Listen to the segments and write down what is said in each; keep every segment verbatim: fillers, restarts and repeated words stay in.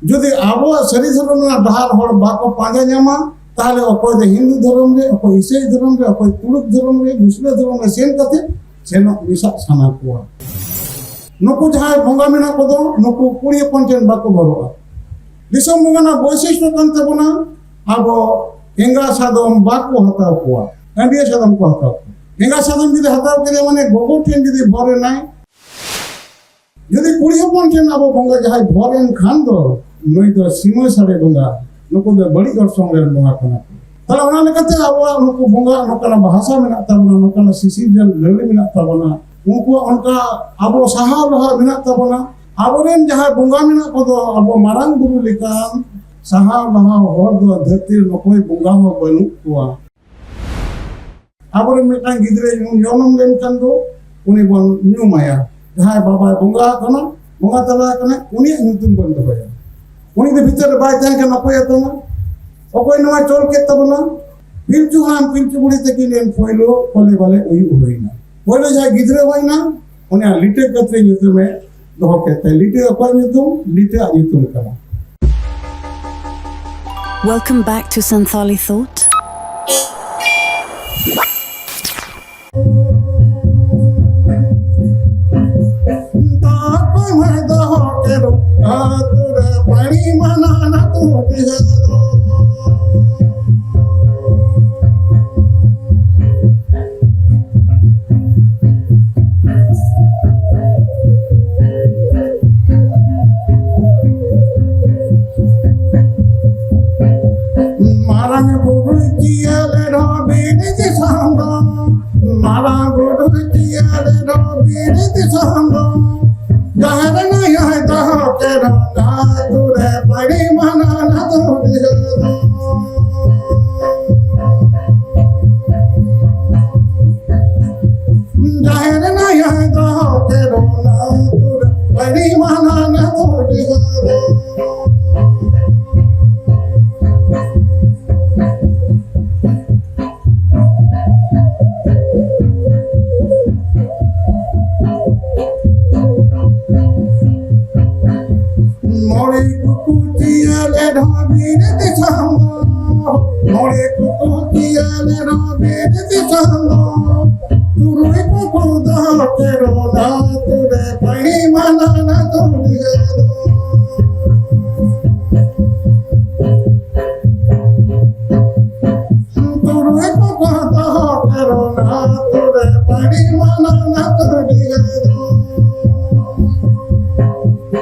ᱡᱩᱫᱤ ᱟᱵᱚᱣᱟᱜ ᱥᱟᱹᱨᱤ ᱫᱷᱚᱨᱚᱢ ᱨᱮᱱᱟᱜ ᱰᱟᱦᱟᱨ ᱦᱚᱲ ᱵᱟᱠᱚ ᱯᱟᱸᱡᱟ ᱧᱟᱢᱟ, ᱛᱟᱦᱞᱮ ᱚᱠᱚᱭ ᱫᱚ ᱦᱤᱱᱫᱩ ᱫᱷᱚᱨᱚᱢ ᱨᱮ, ᱚᱠᱚᱭ ᱤᱥᱟᱹᱭ ᱫᱷᱚᱨᱚᱢ ᱨᱮ, ᱚᱠᱚᱭ ᱛᱩᱲᱩᱠ ᱫᱷᱚᱨᱚᱢ ᱨᱮ, ᱢᱩᱥᱞᱟᱹ ᱫᱷᱚᱨᱚᱢ ᱨᱮ ᱥᱮᱱ ᱠᱟᱛᱮ ᱥᱮᱱᱚᱜ ᱢᱮᱥᱟᱜ ᱥᱟᱱᱟ ᱠᱚᱣᱟ᱾ ᱱᱩᱠᱩ ᱡᱟᱦᱟᱸᱭ ᱵᱚᱸᱜᱟ ᱢᱮᱱᱟᱜ ᱠᱚᱫᱚ, ᱱᱩᱠᱩ ᱠᱩᱲᱤ ᱦᱚᱯᱚᱱ ᱴᱷᱮᱱ ᱵᱟᱠᱚ ᱵᱷᱚᱨᱚᱜᱼᱟ᱾ ᱫᱤᱥᱚᱢ ᱵᱚᱸᱜᱟ ᱨᱮᱱᱟᱜ ᱵᱳᱭᱥᱤᱥᱴᱚ ᱠᱟᱱ ᱛᱟᱵᱚᱱᱟ, ᱟᱵᱚ ᱮᱸᱜᱟ ᱥᱟᱫᱚᱢ ᱵᱟᱠᱚ ᱦᱟᱛᱟᱣ ᱠᱚᱣᱟ, ᱟᱹᱰᱤᱭᱟᱹ ᱥᱟᱫᱚᱢ ᱠᱚ ᱦᱟᱛᱟᱣ ᱠᱚᱣᱟ᱾ ᱮᱸᱜᱟ ᱥᱟᱫᱚᱢ ᱡᱩᱫᱤ ᱦᱟᱛᱟᱣ ᱠᱮᱫᱮ, ᱢᱟᱱᱮ ᱜᱚᱜᱚ ᱴᱷᱮᱱ ᱡᱩᱫᱤ ᱵᱷᱚᱨ ᱮᱱᱟᱭ, ᱡᱩᱫᱤ ᱠᱩᱲᱤ ᱦᱚᱯᱚᱱ ᱴᱷᱮᱱ ᱟᱵᱚ ᱵᱚᱸᱜᱟ ᱡᱟᱦᱟᱸᱭ ᱵᱷᱚᱨ ᱮᱱ ᱠᱷᱟᱱ ᱫᱚ, ᱱᱩᱭ ᱫᱚ ᱥᱤᱢᱟᱹ ᱥᱟᱹᱲᱮ ᱵᱚᱸᱜᱟ, ᱱᱩᱠᱩ ᱫᱚ ᱵᱟᱹᱲᱤᱡ ᱚᱨᱥᱚᱝ ᱨᱮᱱ ᱵᱚᱸᱜᱟ ᱠᱟᱱᱟ ᱠᱚ᱾ ᱛᱟᱦᱞᱮ ᱚᱱᱟ ᱞᱮᱠᱟᱛᱮ ᱟᱵᱚᱣᱟᱜ ᱱᱩᱠᱩ ᱵᱚᱸᱜᱟ ᱱᱚᱝᱠᱟᱱᱟᱜ ᱵᱷᱟᱥᱟ ᱢᱮᱱᱟᱜ ᱛᱟᱵᱚᱱᱟ, ᱱᱚᱝᱠᱟᱱᱟᱜ ᱥᱤᱥᱤᱨᱡᱚᱱ ᱞᱟᱹᱲ ᱢᱮᱱᱟᱜ ᱛᱟᱵᱚᱱᱟ, ᱩᱱᱠᱩᱣᱟᱜ ᱚᱱᱠᱟ ᱟᱵᱚ ᱥᱟᱦᱟᱣ ᱞᱟᱦᱟ ᱢᱮᱱᱟᱜ ᱛᱟᱵᱚᱱᱟ᱾ ᱟᱵᱚᱨᱮᱱ ᱡᱟᱦᱟᱸᱭ ᱵᱚᱸᱜᱟ ᱢᱮᱱᱟᱜ ᱠᱚᱫᱚ, ᱟᱵᱚ ᱢᱟᱨᱟᱝ ᱵᱩᱨᱩ ᱞᱮᱠᱟᱱ ᱥᱟᱦᱟᱣ ᱞᱟᱦᱟ ᱦᱚᱲ ᱫᱚ ᱫᱷᱟᱹᱨᱛᱤ ᱨᱮ ᱚᱠᱚᱭ ᱵᱚᱸᱜᱟ ᱦᱚᱸ ᱵᱟᱹᱱᱩᱜ ᱠᱚᱣᱟ᱾ ᱟᱵᱚᱨᱮᱱ ᱢᱤᱫᱴᱟᱝ ᱜᱤᱫᱽᱨᱟᱹ ᱡᱚᱱᱚᱢ ᱞᱮᱱᱠᱷᱟᱱ ᱫᱚ ᱩᱱᱤ ᱵᱚᱱ ᱧᱩᱢᱟᱭᱟ᱾ ᱡᱟᱦᱟᱸᱭ ᱵᱟᱵᱟᱭ ᱵᱚᱸᱜᱟ ᱟᱠᱟᱱᱟ, ᱵᱚᱸᱜᱟ ᱛᱟᱞᱟ ᱟᱠᱟᱱᱟ, ᱩᱱᱤᱭᱟᱜ ᱧᱩᱛᱩᱢ ᱵᱚᱱ ᱫᱚᱦᱚᱭᱟ᱾ ᱩᱱᱤ ᱫᱚ ᱵᱷᱤᱛᱟᱹᱨ ᱨᱮ ᱵᱟᱭ ᱛᱟᱦᱮᱸ ᱠᱷᱟᱱ ᱚᱠᱚᱭ ᱟᱛᱟᱝᱟ? ᱚᱠᱚᱭ ᱱᱚᱣᱟ ᱪᱚᱞ ᱠᱮᱫ ᱛᱟᱵᱚᱱᱟ? ᱯᱤᱞᱪᱩ ᱦᱟᱲᱟᱢ ᱯᱤᱞᱪᱩ ᱵᱩᱲᱦᱤ ᱛᱟᱹᱠᱤᱱ ᱨᱮᱱ ᱯᱳᱭᱞᱳ ᱠᱚᱞᱮ ᱵᱟᱞᱮ ᱩᱭᱩᱜ ᱦᱩᱭᱱᱟ᱾ ᱯᱳᱭᱞᱳ ᱡᱟᱦᱟᱸᱭ ᱜᱤᱫᱽᱨᱟᱹ ᱦᱩᱭᱱᱟ, ᱩᱱᱤᱭᱟᱜ ᱞᱤᱴᱟᱹ ᱠᱟᱛᱨᱤ ᱧᱩᱛᱩᱢᱮ ᱫᱚᱦᱚ ᱠᱮᱫ ᱛᱟᱭᱟ᱾ ᱞᱤᱴᱟᱹ ᱚᱠᱚᱭ ᱧᱩᱛᱩᱢ? ᱞᱤᱴᱟᱹ ᱟᱜ ᱧᱩᱛᱩᱢ ᱠᱟᱱᱟ᱾ Welcome back to Santhali Thought. ᱢᱟᱨᱟᱝ ᱵᱩᱨᱩ ᱡᱤᱭᱟᱹᱞᱤ ᱫᱚ ᱵᱤᱨ ᱫᱤᱥᱚᱢ ᱫᱚ, ᱢᱟᱨᱟᱝ ᱵᱩᱨᱩ ᱡᱤᱭᱟᱹᱞᱤ ᱫᱚ ᱵᱤᱨ ᱫᱤᱥᱚᱢ ᱫᱚ, ᱡᱟᱦᱮᱨ ᱱᱟᱭᱟᱭ ᱫᱚᱦᱚ ᱠᱮᱫ ᱫᱚ ᱟᱹᱛᱩ ᱨᱮ ᱯᱟᱹᱲᱤ ᱢᱟᱱᱟ ᱟᱹᱛᱩ ᱫᱤᱦᱟᱹ ᱫᱚ᱾ ᱡᱟᱦᱮᱨ ᱱᱟᱭᱟᱭ ᱫᱚᱦᱚ ᱠᱮᱫ ᱫᱚ ᱟᱹᱛᱩ ᱨᱮ ᱯᱟᱹᱲᱤ ᱢᱟᱱᱟ ᱟᱹᱛᱩ ᱫᱤᱦᱟᱹ ᱫᱚ᱾ ᱢᱚᱬᱮ ᱠᱚᱠᱚ ᱪᱤᱭᱟᱹᱞᱮ ᱰᱷᱟᱹᱵᱤᱨ ᱫᱤᱥᱚᱢ ᱫᱚ, ᱢᱚᱬᱮ ᱠᱚᱠᱚ ᱪᱤᱭᱟᱹᱞᱮ ᱰᱷᱟᱹᱵᱤᱨ ᱫᱤᱥᱚᱢ ᱫᱚ, ᱛᱩᱨᱩᱭ ᱠᱚᱠᱚ ᱫᱚᱦᱚ ᱠᱮᱨᱚᱞᱟ ᱛᱩᱨᱮ ᱯᱟᱹᱲᱤ ᱢᱟᱱᱟᱱᱟ ᱛᱩᱨᱤᱭᱟᱹ ᱫᱚ᱾ ᱛᱩᱨᱩᱭ ᱠᱚᱠᱚ ᱫᱚᱦᱚ ᱠᱮᱨᱚᱞᱟ ᱛᱩᱨᱮ ᱯᱟᱹᱲᱤ ᱢᱟᱱᱟᱱᱟ ᱛᱩᱨᱤᱭᱟᱹ ᱫᱚ᱾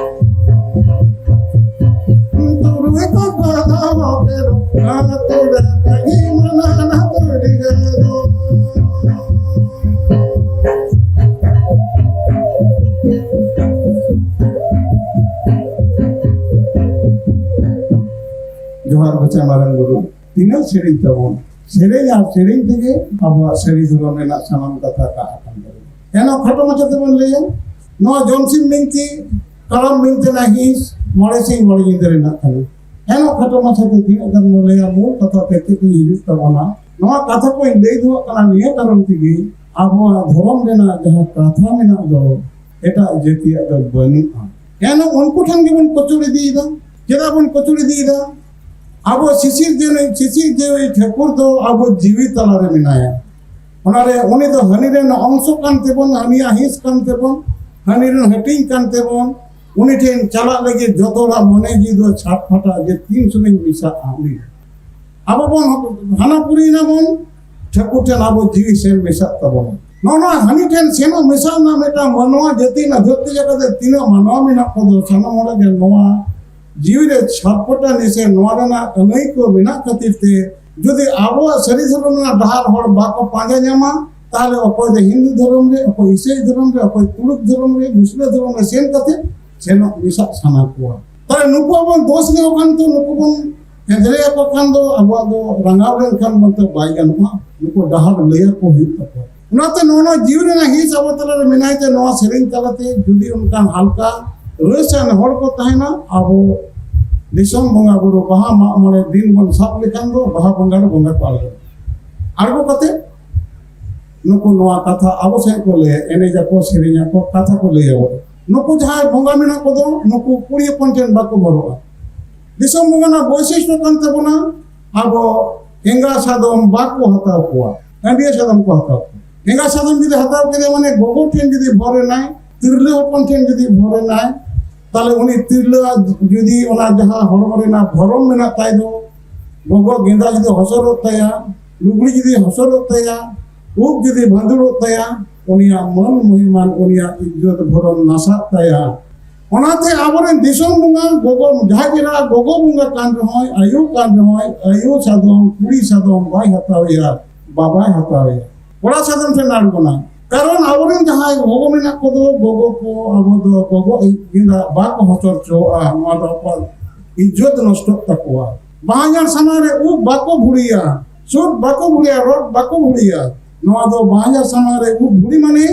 ᱛᱩᱨᱩᱭ ᱠᱚᱠᱚ ᱫᱚᱦᱚ ᱠᱮᱨᱚᱞᱟ ᱛᱩᱨᱮ ᱯᱟᱹᱲᱤ ᱢᱟᱱᱟᱱᱟ ᱛᱩᱨᱤᱭᱟᱹ ᱫᱚ᱾ ᱡᱚᱦᱟᱨ ᱜᱚᱪᱟ ᱢᱟᱨᱟᱝ ᱵᱩᱨᱩ, ᱛᱤᱱᱟᱹᱜ ᱥᱮᱨᱮᱧ ᱛᱟᱵᱚᱱ, ᱥᱮᱨᱮᱧ ᱟᱨ ᱥᱮᱨᱮᱧ ᱛᱮᱜᱮ ᱟᱵᱚᱣᱟᱜ ᱥᱟᱹᱨᱤ ᱫᱷᱚᱨᱚᱢ ᱨᱮᱱᱟᱜ ᱥᱟᱱᱟᱢ ᱠᱟᱛᱷᱟ ᱨᱟᱠᱟᱵ ᱟᱠᱟᱱ ᱛᱟᱵᱚᱱᱟ᱾ ᱮᱱᱦᱚᱸ ᱠᱷᱟᱴᱚ ᱢᱟᱪᱷᱟ ᱛᱮᱵᱚᱱ ᱞᱟᱹᱭᱟ, ᱱᱚᱣᱟ ᱡᱚᱢᱥᱤᱢ ᱵᱤᱱᱛᱤ, ᱠᱟᱨᱟᱢ ᱵᱤᱱᱛᱤ ᱨᱮᱱᱟᱜ ᱦᱤᱸᱥ ᱢᱚᱬᱮ ᱥᱤᱧ ᱢᱚᱬᱮ ᱧᱤᱫᱟᱹ ᱨᱮᱱᱟᱜ ᱠᱟᱱᱟ᱾ ᱮᱱᱦᱚᱸ ᱠᱷᱟᱴᱚ ᱢᱟᱪᱷᱟ ᱛᱮ ᱛᱤᱱᱟᱹᱜ ᱜᱟᱱ ᱵᱚᱱ ᱞᱟᱹᱭᱟ, ᱢᱩᱞ ᱠᱟᱛᱷᱟ ᱛᱮ ᱪᱮᱫ ᱠᱚ ᱦᱤᱡᱩᱜ ᱛᱟᱵᱚᱱᱟ, ᱱᱚᱣᱟ ᱠᱟᱛᱷᱟ ᱠᱚᱧ ᱞᱟᱹᱭ ᱫᱚᱦᱚ ᱠᱟᱱᱟ ᱱᱤᱭᱟᱹ ᱠᱟᱨᱚᱱ ᱛᱮᱜᱮ, ᱟᱵᱚᱣᱟᱜ ᱫᱷᱚᱨᱚᱢ ᱨᱮᱱᱟᱜ ᱡᱟᱦᱟᱸ ᱠᱟᱛᱷᱟ ᱢᱮᱱᱟᱜ ᱫᱚ, ᱮᱴᱟᱜ ᱡᱟᱹᱛᱤᱭᱟᱜ ᱫᱚ ᱵᱟᱹᱱᱩᱜᱼᱟ᱾ ᱮᱱᱦᱚᱸ ᱩᱱᱠᱩ ᱴᱷᱮᱱ ᱜᱮᱵᱚᱱ ᱠᱚᱪᱩᱲ ᱤᱫᱤᱭᱮᱫᱟ᱾ ᱪᱮᱫᱟᱜ ᱵᱚᱱ ᱠᱚᱪᱩᱲ ᱤᱫᱤᱭᱮᱫᱟ? ᱟᱵᱚ ᱥᱤᱥᱤᱨ ᱡᱤᱣᱤ, ᱥᱤᱥᱤᱨ ᱡᱤᱣᱤ ᱴᱷᱟᱹᱠᱩᱨ ᱫᱚ ᱟᱵᱚ ᱡᱤᱣᱤ ᱛᱟᱞᱟᱨᱮ ᱢᱮᱱᱟᱭᱟ᱾ ᱚᱱᱟᱨᱮ ᱩᱱᱤ ᱫᱚ ᱦᱟᱹᱱᱤ ᱨᱮᱱ ᱚᱝᱥᱚ ᱠᱟᱱ ᱛᱮᱵᱚᱱ, ᱦᱟᱹᱱᱤᱭᱟᱜ ᱦᱤᱸᱥ ᱠᱟᱱ ᱛᱮᱵᱚᱱ, ᱦᱟᱹᱱᱤ ᱨᱮᱱ ᱦᱟᱹᱴᱤᱧ ᱠᱟᱱ ᱛᱮᱵᱚᱱ, ᱩᱱᱤ ᱴᱷᱮᱱ ᱪᱟᱞᱟᱜ ᱞᱟᱹᱜᱤᱫ ᱡᱚᱛᱚ ᱦᱚᱲᱟᱜ ᱢᱚᱱᱮ ᱡᱤᱣᱤ ᱫᱚ ᱪᱷᱟᱴᱯᱷᱟᱴᱟᱜ ᱡᱮ ᱛᱤᱱ ᱥᱚᱢᱚᱭ ᱢᱮᱥᱟᱜᱼᱟ ᱩᱱᱤ᱾ ᱟᱵᱚ ᱵᱚᱱ ᱦᱟᱱᱟ ᱯᱩᱨᱤᱭᱮᱱᱟ ᱵᱚᱱ, ᱴᱷᱟᱹᱠᱩᱨ ᱴᱷᱮᱱ ᱟᱵᱚ ᱡᱤᱣᱤ ᱥᱮᱱ ᱢᱮᱥᱟᱜ ᱛᱟᱵᱚᱱᱟ᱾ ᱱᱚᱜᱼᱚ ᱱᱚᱣᱟ ᱦᱟᱹᱱᱤ ᱴᱷᱮᱱ ᱥᱮᱱᱚᱜ ᱢᱮᱥᱟᱜ ᱨᱮᱱᱟᱜ ᱢᱤᱫᱴᱟᱝ ᱢᱟᱱᱣᱟ ᱡᱟᱹᱛᱤ ᱨᱮᱱᱟᱜ ᱫᱷᱟᱹᱨᱛᱤ ᱡᱟᱠᱟᱛ ᱨᱮ ᱛᱤᱱᱟᱹᱜ ᱢᱟᱱᱣᱟ ᱢᱮᱱᱟᱜ ᱠᱚᱫᱚ, ᱥᱟᱱᱟᱢ ᱦᱚᱲ ᱜᱮ ᱱᱚᱣᱟ ᱡᱤᱣᱤ ᱨᱮ ᱪᱷᱟᱴᱯᱚᱴᱟ ᱱᱤᱥᱮ ᱱᱚᱣᱟ ᱨᱮᱱᱟᱜ ᱟᱹᱱᱟᱹᱭ ᱠᱚ ᱢᱮᱱᱟᱜ ᱠᱷᱟᱹᱛᱤᱨ ᱛᱮ, ᱡᱩᱫᱤ ᱟᱵᱚᱣᱟᱜ ᱥᱟᱹᱨᱤ ᱫᱷᱚᱨᱚᱢ ᱨᱮᱱᱟᱜ ᱰᱟᱦᱟᱨ ᱦᱚᱲ ᱵᱟᱠᱚ ᱯᱟᱸᱡᱟ ᱧᱟᱢᱟ, ᱛᱟᱦᱞᱮ ᱚᱠᱚᱭ ᱫᱚ ᱦᱤᱱᱫᱩ ᱫᱷᱚᱨᱚᱢ ᱨᱮ, ᱚᱠᱚᱭ ᱤᱥᱟᱹᱭ ᱫᱷᱚᱨᱚᱢ ᱨᱮ, ᱚᱠᱚᱭ ᱛᱩᱲᱩᱠ ᱫᱷᱚᱨᱚᱢ ᱨᱮ, ᱢᱩᱥᱞᱟᱹ ᱫᱷᱚᱨᱚᱢ ᱨᱮ ᱥᱮᱱ ᱠᱟᱛᱮ ᱥᱮᱱᱚᱜ ᱢᱮᱥᱟᱜ ᱥᱟᱱᱟ ᱠᱚᱣᱟ᱾ ᱛᱟᱦᱞᱮ ᱱᱩᱠᱩ ᱟᱵᱚ ᱫᱳᱥ ᱞᱮᱠᱚ ᱠᱷᱟᱱ ᱫᱚ, ᱱᱩᱠᱩ ᱵᱚᱱ ᱮᱫᱽᱨᱮ ᱟᱠᱚ ᱠᱷᱟᱱ ᱫᱚ ᱟᱵᱚᱣᱟᱜ ᱫᱚ ᱨᱟᱸᱜᱟᱣ ᱞᱮᱱᱠᱷᱟᱱ ᱵᱚᱱ ᱛᱚ ᱵᱟᱭ ᱜᱟᱱᱚᱜᱼᱟ᱾ ᱱᱩᱠᱩ ᱰᱟᱦᱟᱨ ᱞᱟᱹᱭ ᱟᱠᱚ ᱦᱩᱭᱩᱜ ᱛᱟᱠᱚᱣᱟ᱾ ᱚᱱᱟᱛᱮ ᱱᱚᱜᱼᱚ ᱱᱚᱣᱟ ᱡᱤᱣᱤ ᱨᱮᱱᱟᱜ ᱦᱤᱸᱥ ᱟᱵᱚ ᱛᱟᱞᱟᱨᱮ ᱢᱮᱱᱟᱭ ᱛᱮ ᱱᱚᱣᱟ ᱥᱮᱨᱮᱧ ᱛᱟᱞᱟᱛᱮ ᱡᱩᱫᱤ ᱚᱱᱠᱟᱱ ᱦᱟᱞᱠᱟ ᱨᱟᱹᱥᱟᱱ ᱦᱚᱲ ᱠᱚ ᱛᱟᱦᱮᱱᱟ, ᱟᱵᱚ ᱫᱤᱥᱚᱢ ᱵᱚᱸᱜᱟ ᱵᱩᱨᱩ ᱵᱟᱦᱟ ᱢᱟᱜ ᱢᱚᱬᱮ ᱫᱤᱱ ᱵᱚᱱ ᱥᱟᱵ ᱞᱮᱠᱷᱟᱱ ᱫᱚ ᱵᱟᱦᱟ ᱵᱚᱸᱜᱟ ᱨᱮ ᱵᱚᱸᱜᱟ ᱠᱚ ᱟᱬᱜᱚ, ᱟᱬᱜᱚ ᱠᱟᱛᱮ ᱱᱩᱠᱩ ᱱᱚᱣᱟ ᱠᱟᱛᱷᱟ ᱟᱵᱚ ᱥᱮᱫ ᱠᱚ ᱞᱟᱹᱭᱟ, ᱮᱱᱮᱡ ᱟᱠᱚ, ᱥᱮᱨᱮᱧ ᱟᱠᱚ, ᱠᱟᱛᱷᱟ ᱠᱚ ᱞᱟᱹᱭ ᱟᱵᱚ᱾ ᱱᱩᱠᱩ ᱡᱟᱦᱟᱸᱭ ᱵᱚᱸᱜᱟ ᱢᱮᱱᱟᱜ ᱠᱚᱫᱚ, ᱱᱩᱠᱩ ᱠᱩᱲᱤ ᱦᱚᱯᱚᱱ ᱴᱷᱮᱱ ᱵᱟᱠᱚ ᱵᱷᱚᱨᱚᱜᱼᱟ᱾ ᱫᱤᱥᱚᱢ ᱵᱚᱸᱜᱟ ᱨᱮᱱᱟᱜ ᱵᱳᱭᱥᱤᱥᱴᱚ ᱠᱟᱱ ᱛᱟᱵᱚᱱᱟ, ᱟᱵᱚ ᱮᱸᱜᱟ ᱥᱟᱫᱚᱢ ᱵᱟᱠᱚ ᱦᱟᱛᱟᱣ ᱠᱚᱣᱟ, ᱟᱹᱰᱤᱭᱟᱹ ᱥᱟᱫᱚᱢ ᱠᱚ ᱦᱟᱛᱟᱣ ᱠᱚᱣᱟ᱾ ᱮᱸᱜᱟ ᱥᱟᱫᱚᱢ ᱡᱩᱫᱤ ᱦᱟᱛᱟᱣ ᱠᱮᱫᱮ, ᱢᱟᱱᱮ ᱜᱚᱜᱚ ᱴᱷᱮᱱ ᱡᱩᱫᱤ ᱵᱷᱚᱨ ᱮᱱᱟᱭ, ᱛᱤᱨᱞᱟᱹ ᱦᱚᱯᱚᱱ ᱴᱷᱮᱱ ᱡᱩᱫᱤ ᱵᱷᱚᱨ ᱮᱱᱟᱭ, ᱛᱟᱦᱞᱮ ᱩᱱᱤ ᱛᱤᱨᱞᱟᱹ ᱡᱩᱫᱤ ᱚᱱᱟ ᱡᱟᱦᱟᱸ ᱦᱚᱲᱢᱚ ᱨᱮᱱᱟᱜ ᱵᱷᱚᱨᱚᱢ ᱢᱮᱱᱟᱜ ᱛᱟᱭ ᱫᱚ, ᱜᱚᱜᱚ ᱜᱮᱸᱫᱟ ᱡᱩᱫᱤ ᱦᱚᱥᱚᱨᱚᱜ ᱛᱟᱭᱟ, ᱞᱩᱜᱽᱲᱤ ᱡᱩᱫᱤ ᱦᱚᱥᱚᱨᱚᱜ ᱛᱟᱭᱟ, ᱩᱵ ᱡᱩᱫᱤ ᱵᱷᱟᱸᱫᱩᱲᱚᱜ ᱛᱟᱭᱟ, ᱩᱱᱤᱭᱟᱜ ᱢᱟᱹᱱ ᱢᱚᱦᱤᱢᱟᱱ, ᱩᱱᱤᱭᱟᱜ ᱤᱡᱽᱡᱚᱛ ᱵᱷᱚᱨᱚᱢ ᱱᱟᱥᱟᱜ ᱛᱟᱭᱟ᱾ ᱚᱱᱟᱛᱮ ᱟᱵᱚᱨᱮᱱ ᱫᱤᱥᱚᱢ ᱵᱚᱸᱜᱟ ᱜᱚᱜᱚ, ᱡᱟᱦᱟᱸᱭ ᱮᱨᱟ ᱜᱚᱜᱚ ᱵᱚᱸᱜᱟ ᱠᱟᱱ ᱨᱮᱦᱚᱸᱭ, ᱟᱭᱳ ᱠᱟᱱ ᱨᱮᱦᱚᱸᱭ, ᱟᱭᱳ ᱥᱟᱫᱚᱢ, ᱠᱩᱲᱤ ᱥᱟᱫᱚᱢ ᱵᱟᱭ ᱦᱟᱛᱟᱣᱮᱭᱟ, ᱵᱟᱵᱟᱭ ᱦᱟᱛᱟᱣᱮᱭᱟ, ᱠᱚᱲᱟ ᱥᱟᱫᱚᱢ ᱴᱷᱮᱱ ᱟᱬᱜᱚᱱᱟ᱾ ᱠᱟᱨᱚᱱ ᱟᱵᱚᱨᱮᱱ ᱡᱟᱦᱟᱸᱭ ᱜᱚᱜᱚ ᱢᱮᱱᱟᱜ ᱠᱚᱫᱚ, ᱜᱚᱜᱚ ᱠᱚ ᱟᱵᱚ ᱫᱚ ᱜᱚᱜᱚ ᱜᱮᱸᱫᱟᱜ ᱵᱟᱠᱚ ᱦᱚᱪᱚ ᱦᱚᱪᱚᱣᱟᱜᱼᱟ, ᱱᱚᱣᱟ ᱫᱚ ᱟᱠᱚᱣᱟᱜ ᱤᱡᱽᱡᱚᱛ ᱱᱚᱥᱴᱚᱜ ᱛᱟᱠᱚᱣᱟ᱾ ᱵᱟᱦᱧᱟᱨ ᱥᱟᱢᱟᱝ ᱨᱮ ᱩᱵ ᱵᱟᱠᱚ ᱵᱷᱩᱲᱤᱭᱟ, ᱥᱩᱫ ᱵᱟᱠᱚ ᱵᱷᱩᱲᱤᱭᱟ, ᱨᱚᱰ ᱵᱟᱠᱚ ᱵᱷᱩᱲᱤᱭᱟ᱾ ᱱᱚᱣᱟ ᱫᱚ ᱵᱟᱦᱧᱟᱨ ᱥᱟᱢᱟᱝ ᱨᱮ ᱩᱵ ᱵᱷᱩᱲᱤ ᱢᱟᱱᱮ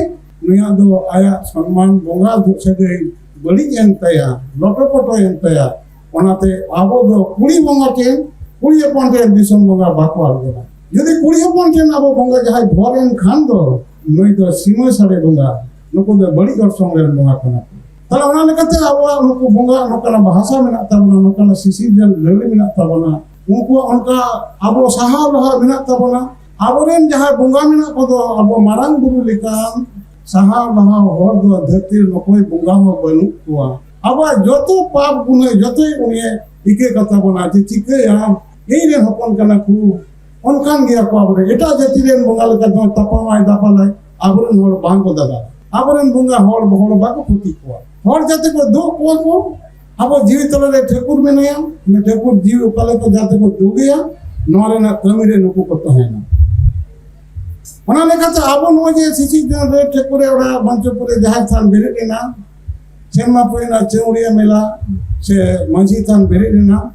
ᱱᱩᱭᱟᱜ ᱫᱚ ᱟᱭᱟᱜ ᱥᱚᱱᱢᱟᱱ, ᱵᱚᱸᱜᱟ ᱥᱟᱹᱜᱟᱹᱭ ᱵᱟᱹᱲᱤᱡ ᱮᱱ ᱛᱟᱭᱟ, ᱞᱚᱴᱚᱯᱚᱴᱚ ᱮᱱ ᱛᱟᱭᱟ᱾ ᱚᱱᱟᱛᱮ ᱟᱵᱚ ᱫᱚ ᱠᱩᱲᱤ ᱵᱚᱸᱜᱟ ᱴᱷᱮᱱ, ᱠᱩᱲᱤ ᱦᱚᱯᱚᱱ ᱴᱷᱮᱱ ᱫᱤᱥᱚᱢ ᱵᱚᱸᱜᱟ ᱵᱟᱠᱚ ᱟᱬᱜᱚᱱᱟ᱾ ᱡᱩᱫᱤ ᱠᱩᱲᱤ ᱦᱚᱯᱚᱱ ᱴᱷᱮᱱ ᱟᱵᱚ ᱵᱚᱸᱜᱟ ᱡᱟᱦᱟᱸᱭ ᱵᱷᱚᱨ ᱮᱱ ᱠᱷᱟᱱ ᱫᱚ, ᱱᱩᱭ ᱫᱚ ᱥᱤᱢᱟᱹ ᱥᱟᱹᱲᱮ ᱵᱚᱸᱜᱟ, ᱱᱩᱠᱩ ᱫᱚ ᱵᱟᱹᱲᱤᱡ ᱚᱨᱥᱚᱝ ᱨᱮᱱ ᱵᱚᱸᱜᱟ ᱠᱟᱱᱟ ᱠᱚ᱾ ᱛᱟᱦᱞᱮ ᱚᱱᱟ ᱞᱮᱠᱟᱛᱮ ᱟᱵᱚᱣᱟᱜ ᱱᱩᱠᱩ ᱵᱚᱸᱜᱟ ᱱᱚᱝᱠᱟᱱᱟᱜ ᱵᱷᱟᱥᱟ ᱢᱮᱱᱟᱜ ᱛᱟᱵᱚᱱᱟ, ᱱᱚᱝᱠᱟᱱᱟᱜ ᱥᱤᱥᱤᱨᱡᱚᱱ ᱞᱟᱹᱲᱤ ᱢᱮᱱᱟᱜ ᱛᱟᱵᱚᱱᱟ, ᱩᱱᱠᱩᱣᱟᱜ ᱚᱱᱠᱟ ᱟᱵᱚ ᱥᱟᱦᱟᱣ ᱞᱟᱦᱟᱣ ᱢᱮᱱᱟᱜ ᱛᱟᱵᱚᱱᱟ᱾ ᱟᱵᱚᱨᱮᱱ ᱡᱟᱦᱟᱸᱭ ᱵᱚᱸᱜᱟ ᱢᱮᱱᱟᱜ ᱠᱚᱫᱚ, ᱟᱵᱚ ᱢᱟᱨᱟᱝ ᱵᱩᱨᱩ ᱞᱮᱠᱟᱱ ᱥᱟᱦᱟᱣ ᱞᱟᱦᱟᱣ ᱦᱚᱲ ᱫᱚ ᱫᱷᱟᱹᱨᱛᱤ ᱨᱮ ᱚᱠᱚᱭ ᱵᱚᱸᱜᱟ ᱦᱚᱸ ᱵᱟᱹᱱᱩᱜ ᱠᱚᱣᱟ᱾ ᱟᱵᱚᱣᱟᱜ ᱡᱚᱛᱚ ᱯᱟᱯ ᱜᱩᱱᱟᱹ ᱡᱚᱛᱚᱭ ᱩᱱᱤᱭᱮ ᱤᱠᱟᱹ ᱠᱟᱛᱟ ᱵᱚᱱᱟ ᱡᱮ, ᱪᱤᱠᱟᱹᱭᱟᱢ, ᱤᱧ ᱨᱮᱱ ᱦᱚᱯᱚᱱ ᱠᱟᱱᱟ ᱠᱚ, ᱚᱱᱠᱟᱱ ᱜᱮᱭᱟ ᱠᱚ ᱟᱵᱚᱨᱮᱱ᱾ ᱮᱴᱟᱜ ᱡᱟᱹᱛᱤ ᱨᱮᱱ ᱵᱚᱸᱜᱟ ᱞᱮᱠᱟ ᱫᱚ ᱛᱟᱯᱟᱢᱟᱭ ᱫᱟᱯᱟᱞᱟᱭ, ᱟᱵᱚᱨᱮᱱ ᱦᱚᱲ ᱵᱟᱝ ᱠᱚ ᱫᱟᱫᱟ᱾ ᱟᱵᱚᱨᱮᱱ ᱵᱚᱸᱜᱟ ᱦᱚᱲ, ᱦᱚᱲ ᱵᱟᱠᱚ ᱠᱷᱚᱛᱤ ᱠᱚᱣᱟ᱾ ᱦᱚᱲ ᱡᱟᱛᱮ ᱠᱚ ᱫᱩᱜ ᱠᱚᱣᱟ ᱠᱚ, ᱟᱵᱚ ᱡᱤᱣᱤ ᱛᱟᱞᱟ ᱨᱮ ᱴᱷᱟᱹᱠᱩᱨ ᱢᱮᱱᱟᱭᱟ, ᱩᱱᱤ ᱴᱷᱟᱹᱠᱩᱨ ᱡᱤᱣᱤ ᱚᱠᱟ ᱞᱮᱠᱟ ᱡᱟᱛᱮ ᱠᱚ ᱫᱩᱜᱮᱭᱟ, ᱱᱚᱣᱟ ᱨᱮᱱᱟᱜ ᱠᱟᱹᱢᱤ ᱨᱮ ᱱᱩᱠᱩ ᱠᱚ ᱛᱟᱦᱮᱱᱟ᱾ ᱚᱱᱟ ᱞᱮᱠᱟᱛᱮ ᱟᱵᱚ ᱱᱚᱜᱼᱚᱭ ᱡᱮ ᱥᱤᱥᱤᱨᱡᱚᱱ ᱨᱮ ᱴᱷᱟᱹᱠᱩᱨ ᱨᱮ ᱚᱲᱟᱜ ᱢᱚᱧᱪᱚᱯᱩᱨ ᱨᱮ ᱡᱟᱦᱮᱨ ᱛᱷᱟᱱ ᱵᱮᱨᱮᱫ ᱮᱱᱟ, ᱥᱮᱨᱢᱟ ᱯᱩᱨᱤᱱᱟ ᱪᱟᱹᱣᱲᱤᱭᱟᱹ ᱢᱮᱞᱟ ᱥᱮ ᱢᱟᱹᱡᱷᱤ ᱛᱷᱟᱱ ᱵᱮᱨᱮᱫ ᱮᱱᱟ,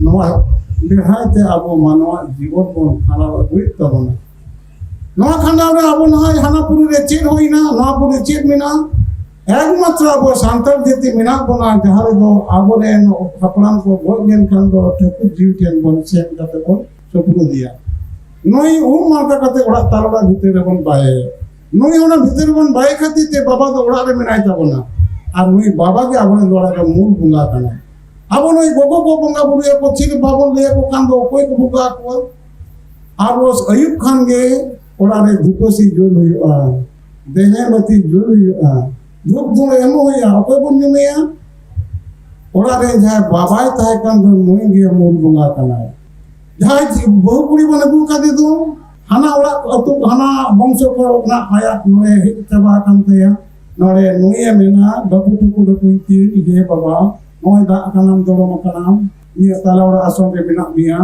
ᱱᱚᱣᱟ ᱵᱮᱲᱦᱟᱭ ᱛᱮ ᱟᱵᱚ ᱢᱟᱱᱣᱟ ᱡᱤᱵᱚᱱ ᱵᱚᱱ ᱠᱷᱟᱸᱰᱟᱣ ᱟᱹᱜᱩᱭᱮᱫ ᱛᱟᱵᱚᱱᱟ᱾ ᱱᱚᱣᱟ ᱠᱷᱟᱸᱰᱟᱣ ᱨᱮ ᱟᱵᱚ ᱱᱚᱜᱼᱚᱭ ᱦᱟᱱᱟ ᱯᱩᱨᱤ ᱨᱮ ᱪᱮᱫ ᱦᱩᱭᱱᱟ, ᱱᱚᱣᱟ ᱯᱩᱨᱤ ᱪᱮᱫ ᱢᱮᱱᱟᱜᱼᱟ? ᱮᱠᱢᱟᱛᱨᱚ ᱟᱵᱚ ᱥᱟᱱᱛᱟᱲ ᱡᱟᱹᱛᱤ ᱢᱮᱱᱟᱜ ᱵᱚᱱᱟ, ᱡᱟᱦᱟᱸ ᱨᱮᱫᱚ ᱟᱵᱚᱨᱮᱱ ᱦᱟᱯᱲᱟᱢ ᱠᱚ ᱜᱚᱡ ᱞᱮᱱᱠᱷᱟᱱ ᱫᱚ ᱴᱷᱟᱹᱠᱩᱨ ᱡᱤᱣᱤ ᱴᱷᱮᱱ ᱵᱚᱱ ᱥᱮᱱ ᱠᱟᱛᱮ ᱵᱚᱱ ᱥᱩᱯᱨᱩᱫ ᱮᱭᱟ᱾ ᱱᱩᱭ ᱩᱢ ᱱᱟᱲᱠᱟ ᱠᱟᱛᱮ ᱚᱲᱟᱜ ᱛᱟᱞᱟ ᱚᱲᱟᱜ ᱵᱷᱤᱛᱤᱨ ᱨᱮᱵᱚᱱ ᱵᱟᱭᱮᱭᱟ᱾ ᱱᱩᱭ ᱚᱱᱟ ᱵᱷᱤᱛᱤᱨ ᱨᱮᱵᱚᱱ ᱵᱟᱭᱮ ᱠᱷᱟᱹᱛᱤᱨ ᱛᱮ ᱵᱟᱵᱟ ᱫᱚ ᱚᱲᱟᱜ ᱨᱮ ᱢᱮᱱᱟᱭ ᱛᱟᱵᱚᱱᱟ᱾ ᱟᱨ ᱱᱩᱭ ᱵᱟᱵᱟ ᱜᱮ ᱟᱵᱚᱨᱮᱱ ᱫᱚ ᱚᱲᱟᱜ ᱨᱮ ᱢᱩᱞ ᱵᱚᱸᱜᱟ ᱠᱟᱱᱟᱭ᱾ ᱟᱵᱚ ᱱᱩᱭ ᱜᱚᱜᱚ ᱠᱚ ᱵᱚᱸᱜᱟ ᱵᱩᱨᱩᱭᱟᱠᱚ, ᱪᱮᱫ ᱵᱟᱵᱚᱱ ᱞᱟᱹᱭ ᱟᱠᱚ ᱠᱷᱟᱱ ᱫᱚ ᱚᱠᱚᱭ ᱠᱚ ᱵᱚᱸᱜᱟ ᱟᱠᱚᱣᱟ? ᱟᱨ ᱟᱹᱭᱩᱵ ᱠᱷᱟᱱ ᱜᱮ ᱚᱲᱟᱜ ᱨᱮ ᱫᱷᱩᱯᱟᱹᱥᱤ ᱡᱩᱞ ᱦᱩᱭᱩᱜᱼᱟ, ᱫᱮᱦᱮ ᱵᱟᱹᱛᱤ ᱡᱩᱞ ᱦᱩᱭᱩᱜᱼᱟ, ᱫᱷᱩᱯ ᱫᱷᱩᱬᱟᱹ ᱮᱢᱚᱜ ᱦᱩᱭᱩᱜᱼᱟ᱾ ᱚᱠᱚᱭ ᱵᱚᱱ ᱧᱩᱢᱮᱭᱟ? ᱚᱲᱟᱜ ᱨᱮ ᱡᱟᱦᱟᱸᱭ ᱵᱟᱵᱟᱭ ᱛᱟᱦᱮᱸ ᱠᱟᱱ ᱫᱚ, ᱱᱩᱭ ᱜᱮ ᱢᱩᱞ ᱵᱚᱸᱜᱟ ᱠᱟᱱᱟᱭ᱾ ᱡᱟᱦᱟᱸᱭ ᱵᱟᱹᱦᱩ ᱠᱩᱲᱤ ᱵᱚᱱ ᱟᱹᱜᱩ ᱠᱟᱫᱮ ᱫᱚ, ᱦᱟᱱᱟ ᱚᱲᱟᱜ ᱟᱹᱛᱩ, ᱦᱟᱱᱟ ᱵᱚᱝᱥᱚ ᱠᱚ ᱨᱮᱱᱟᱜ ᱟᱭᱟᱜ ᱱᱚᱰᱮ ᱦᱮᱡ ᱪᱟᱵᱟ ᱟᱠᱟᱱ ᱛᱟᱭᱟ᱾ ᱱᱚᱰᱮ ᱱᱩᱭᱮ ᱢᱮᱱᱟ, "ᱵᱟᱹᱵᱩ ᱴᱩᱠᱩ ᱴᱩᱠᱩᱧ ᱛᱤᱨ ᱤᱭᱟᱹ ᱵᱟᱵᱟ, ᱱᱚᱜᱼᱚᱭ ᱫᱟᱜ ᱠᱟᱱᱟᱢ, ᱫᱚᱲᱚᱢ ᱟᱠᱟᱱᱟᱢ, ᱤᱧᱟᱹᱜ ᱛᱟᱞᱟ ᱚᱲᱟᱜ ᱟᱥᱨᱚᱢ ᱨᱮ ᱢᱮᱱᱟᱜ ᱢᱮᱭᱟ,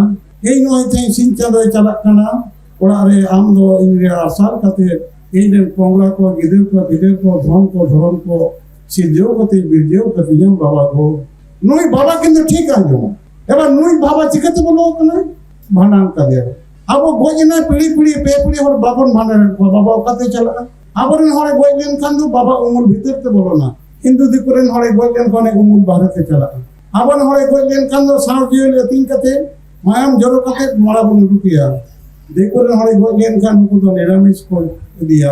ᱤᱧ ᱱᱚᱜᱼᱚᱭ ᱛᱮᱦᱮᱧ ᱥᱤᱧ ᱪᱟᱸᱫᱚᱭ ᱪᱟᱞᱟᱜ ᱠᱟᱱᱟ, ᱚᱲᱟᱜ ᱨᱮ ᱟᱢ ᱫᱚ ᱤᱧ ᱨᱮ ᱟᱥᱟᱨ ᱠᱟᱛᱮ, ᱤᱧ ᱨᱮᱱ ᱠᱚᱝᱜᱽᱨᱟ ᱠᱚ, ᱜᱤᱫᱟᱹᱨ ᱠᱚ, ᱯᱤᱫᱟᱹᱨ ᱠᱚ, ᱫᱷᱚᱱ ᱠᱚ, ᱫᱷᱚᱨᱚᱢ ᱠᱚ ᱥᱤᱨᱡᱟᱹᱣ ᱠᱟᱛᱮ ᱵᱤᱨᱡᱟᱹᱣ ᱠᱟᱛᱤᱧᱟᱢ ᱵᱟᱵᱟ ᱜᱚ᱾" ᱱᱩᱭ ᱵᱟᱵᱟ ᱠᱤᱱᱛᱩ ᱴᱷᱤᱠ ᱟᱸᱡᱚᱢᱟ᱾ ᱮᱵᱟᱨ ᱱᱩᱭ ᱵᱟᱵᱟ ᱪᱤᱠᱟᱹᱛᱮ ᱵᱚᱞᱚ ᱟᱠᱟᱱᱟᱭ? ᱵᱷᱟᱸᱰᱟᱱ ᱠᱟᱫᱮᱭᱟ᱾ ᱟᱵᱚ ᱜᱚᱡ ᱮᱱᱟ ᱯᱤᱲᱦᱤ ᱯᱤᱲᱦᱤ, ᱯᱮ ᱯᱤᱲᱦᱤ ᱦᱚᱲ ᱵᱟᱵᱚᱱ ᱵᱷᱟᱸᱰᱟᱱᱮᱫ ᱠᱚᱣᱟ, ᱵᱟᱵᱟ ᱚᱠᱟᱛᱮ ᱪᱟᱞᱟᱜᱼᱟ? ᱟᱵᱚᱨᱮᱱ ᱦᱚᱲᱮ ᱜᱚᱡ ᱞᱮᱱᱠᱷᱟᱱ ᱫᱚ ᱵᱟᱵᱟ ᱩᱢᱩᱞ ᱵᱷᱤᱛᱟᱹᱨ ᱛᱮ ᱵᱚᱞᱚᱱᱟ᱾ ᱦᱤᱱᱫᱩ ᱫᱤᱠᱩ ᱨᱮᱱ ᱦᱚᱲᱮ ᱜᱚᱡ ᱞᱮᱱᱠᱷᱟᱱ ᱩᱢᱩᱞ ᱵᱟᱦᱨᱮ ᱛᱮ ᱪᱟᱞᱟᱜᱼᱟ᱾ ᱟᱵᱚᱨᱮᱱ ᱦᱚᱲᱮ ᱜᱚᱡ ᱞᱮᱱᱠᱷᱟᱱ ᱫᱚ ᱥᱟᱶ ᱡᱤᱭᱟᱹᱞᱤ ᱟᱹᱛᱤᱧ ᱠᱟᱛᱮ, ᱢᱟᱭᱟᱢ ᱡᱚᱨᱚ ᱠᱟᱛᱮ ᱢᱚᱲᱟ ᱵᱚᱱ ᱩᱰᱩᱠᱮᱭᱟ᱾ ᱫᱤᱠᱩ ᱨᱮᱱ ᱦᱚᱲᱮ ᱜᱚᱡ ᱞᱮᱱᱠᱷᱟᱱ ᱩᱱᱠᱩ ᱫᱚ ᱱᱤᱨᱟᱢᱤᱥ ᱠᱚ ᱤᱫᱤᱭᱟ᱾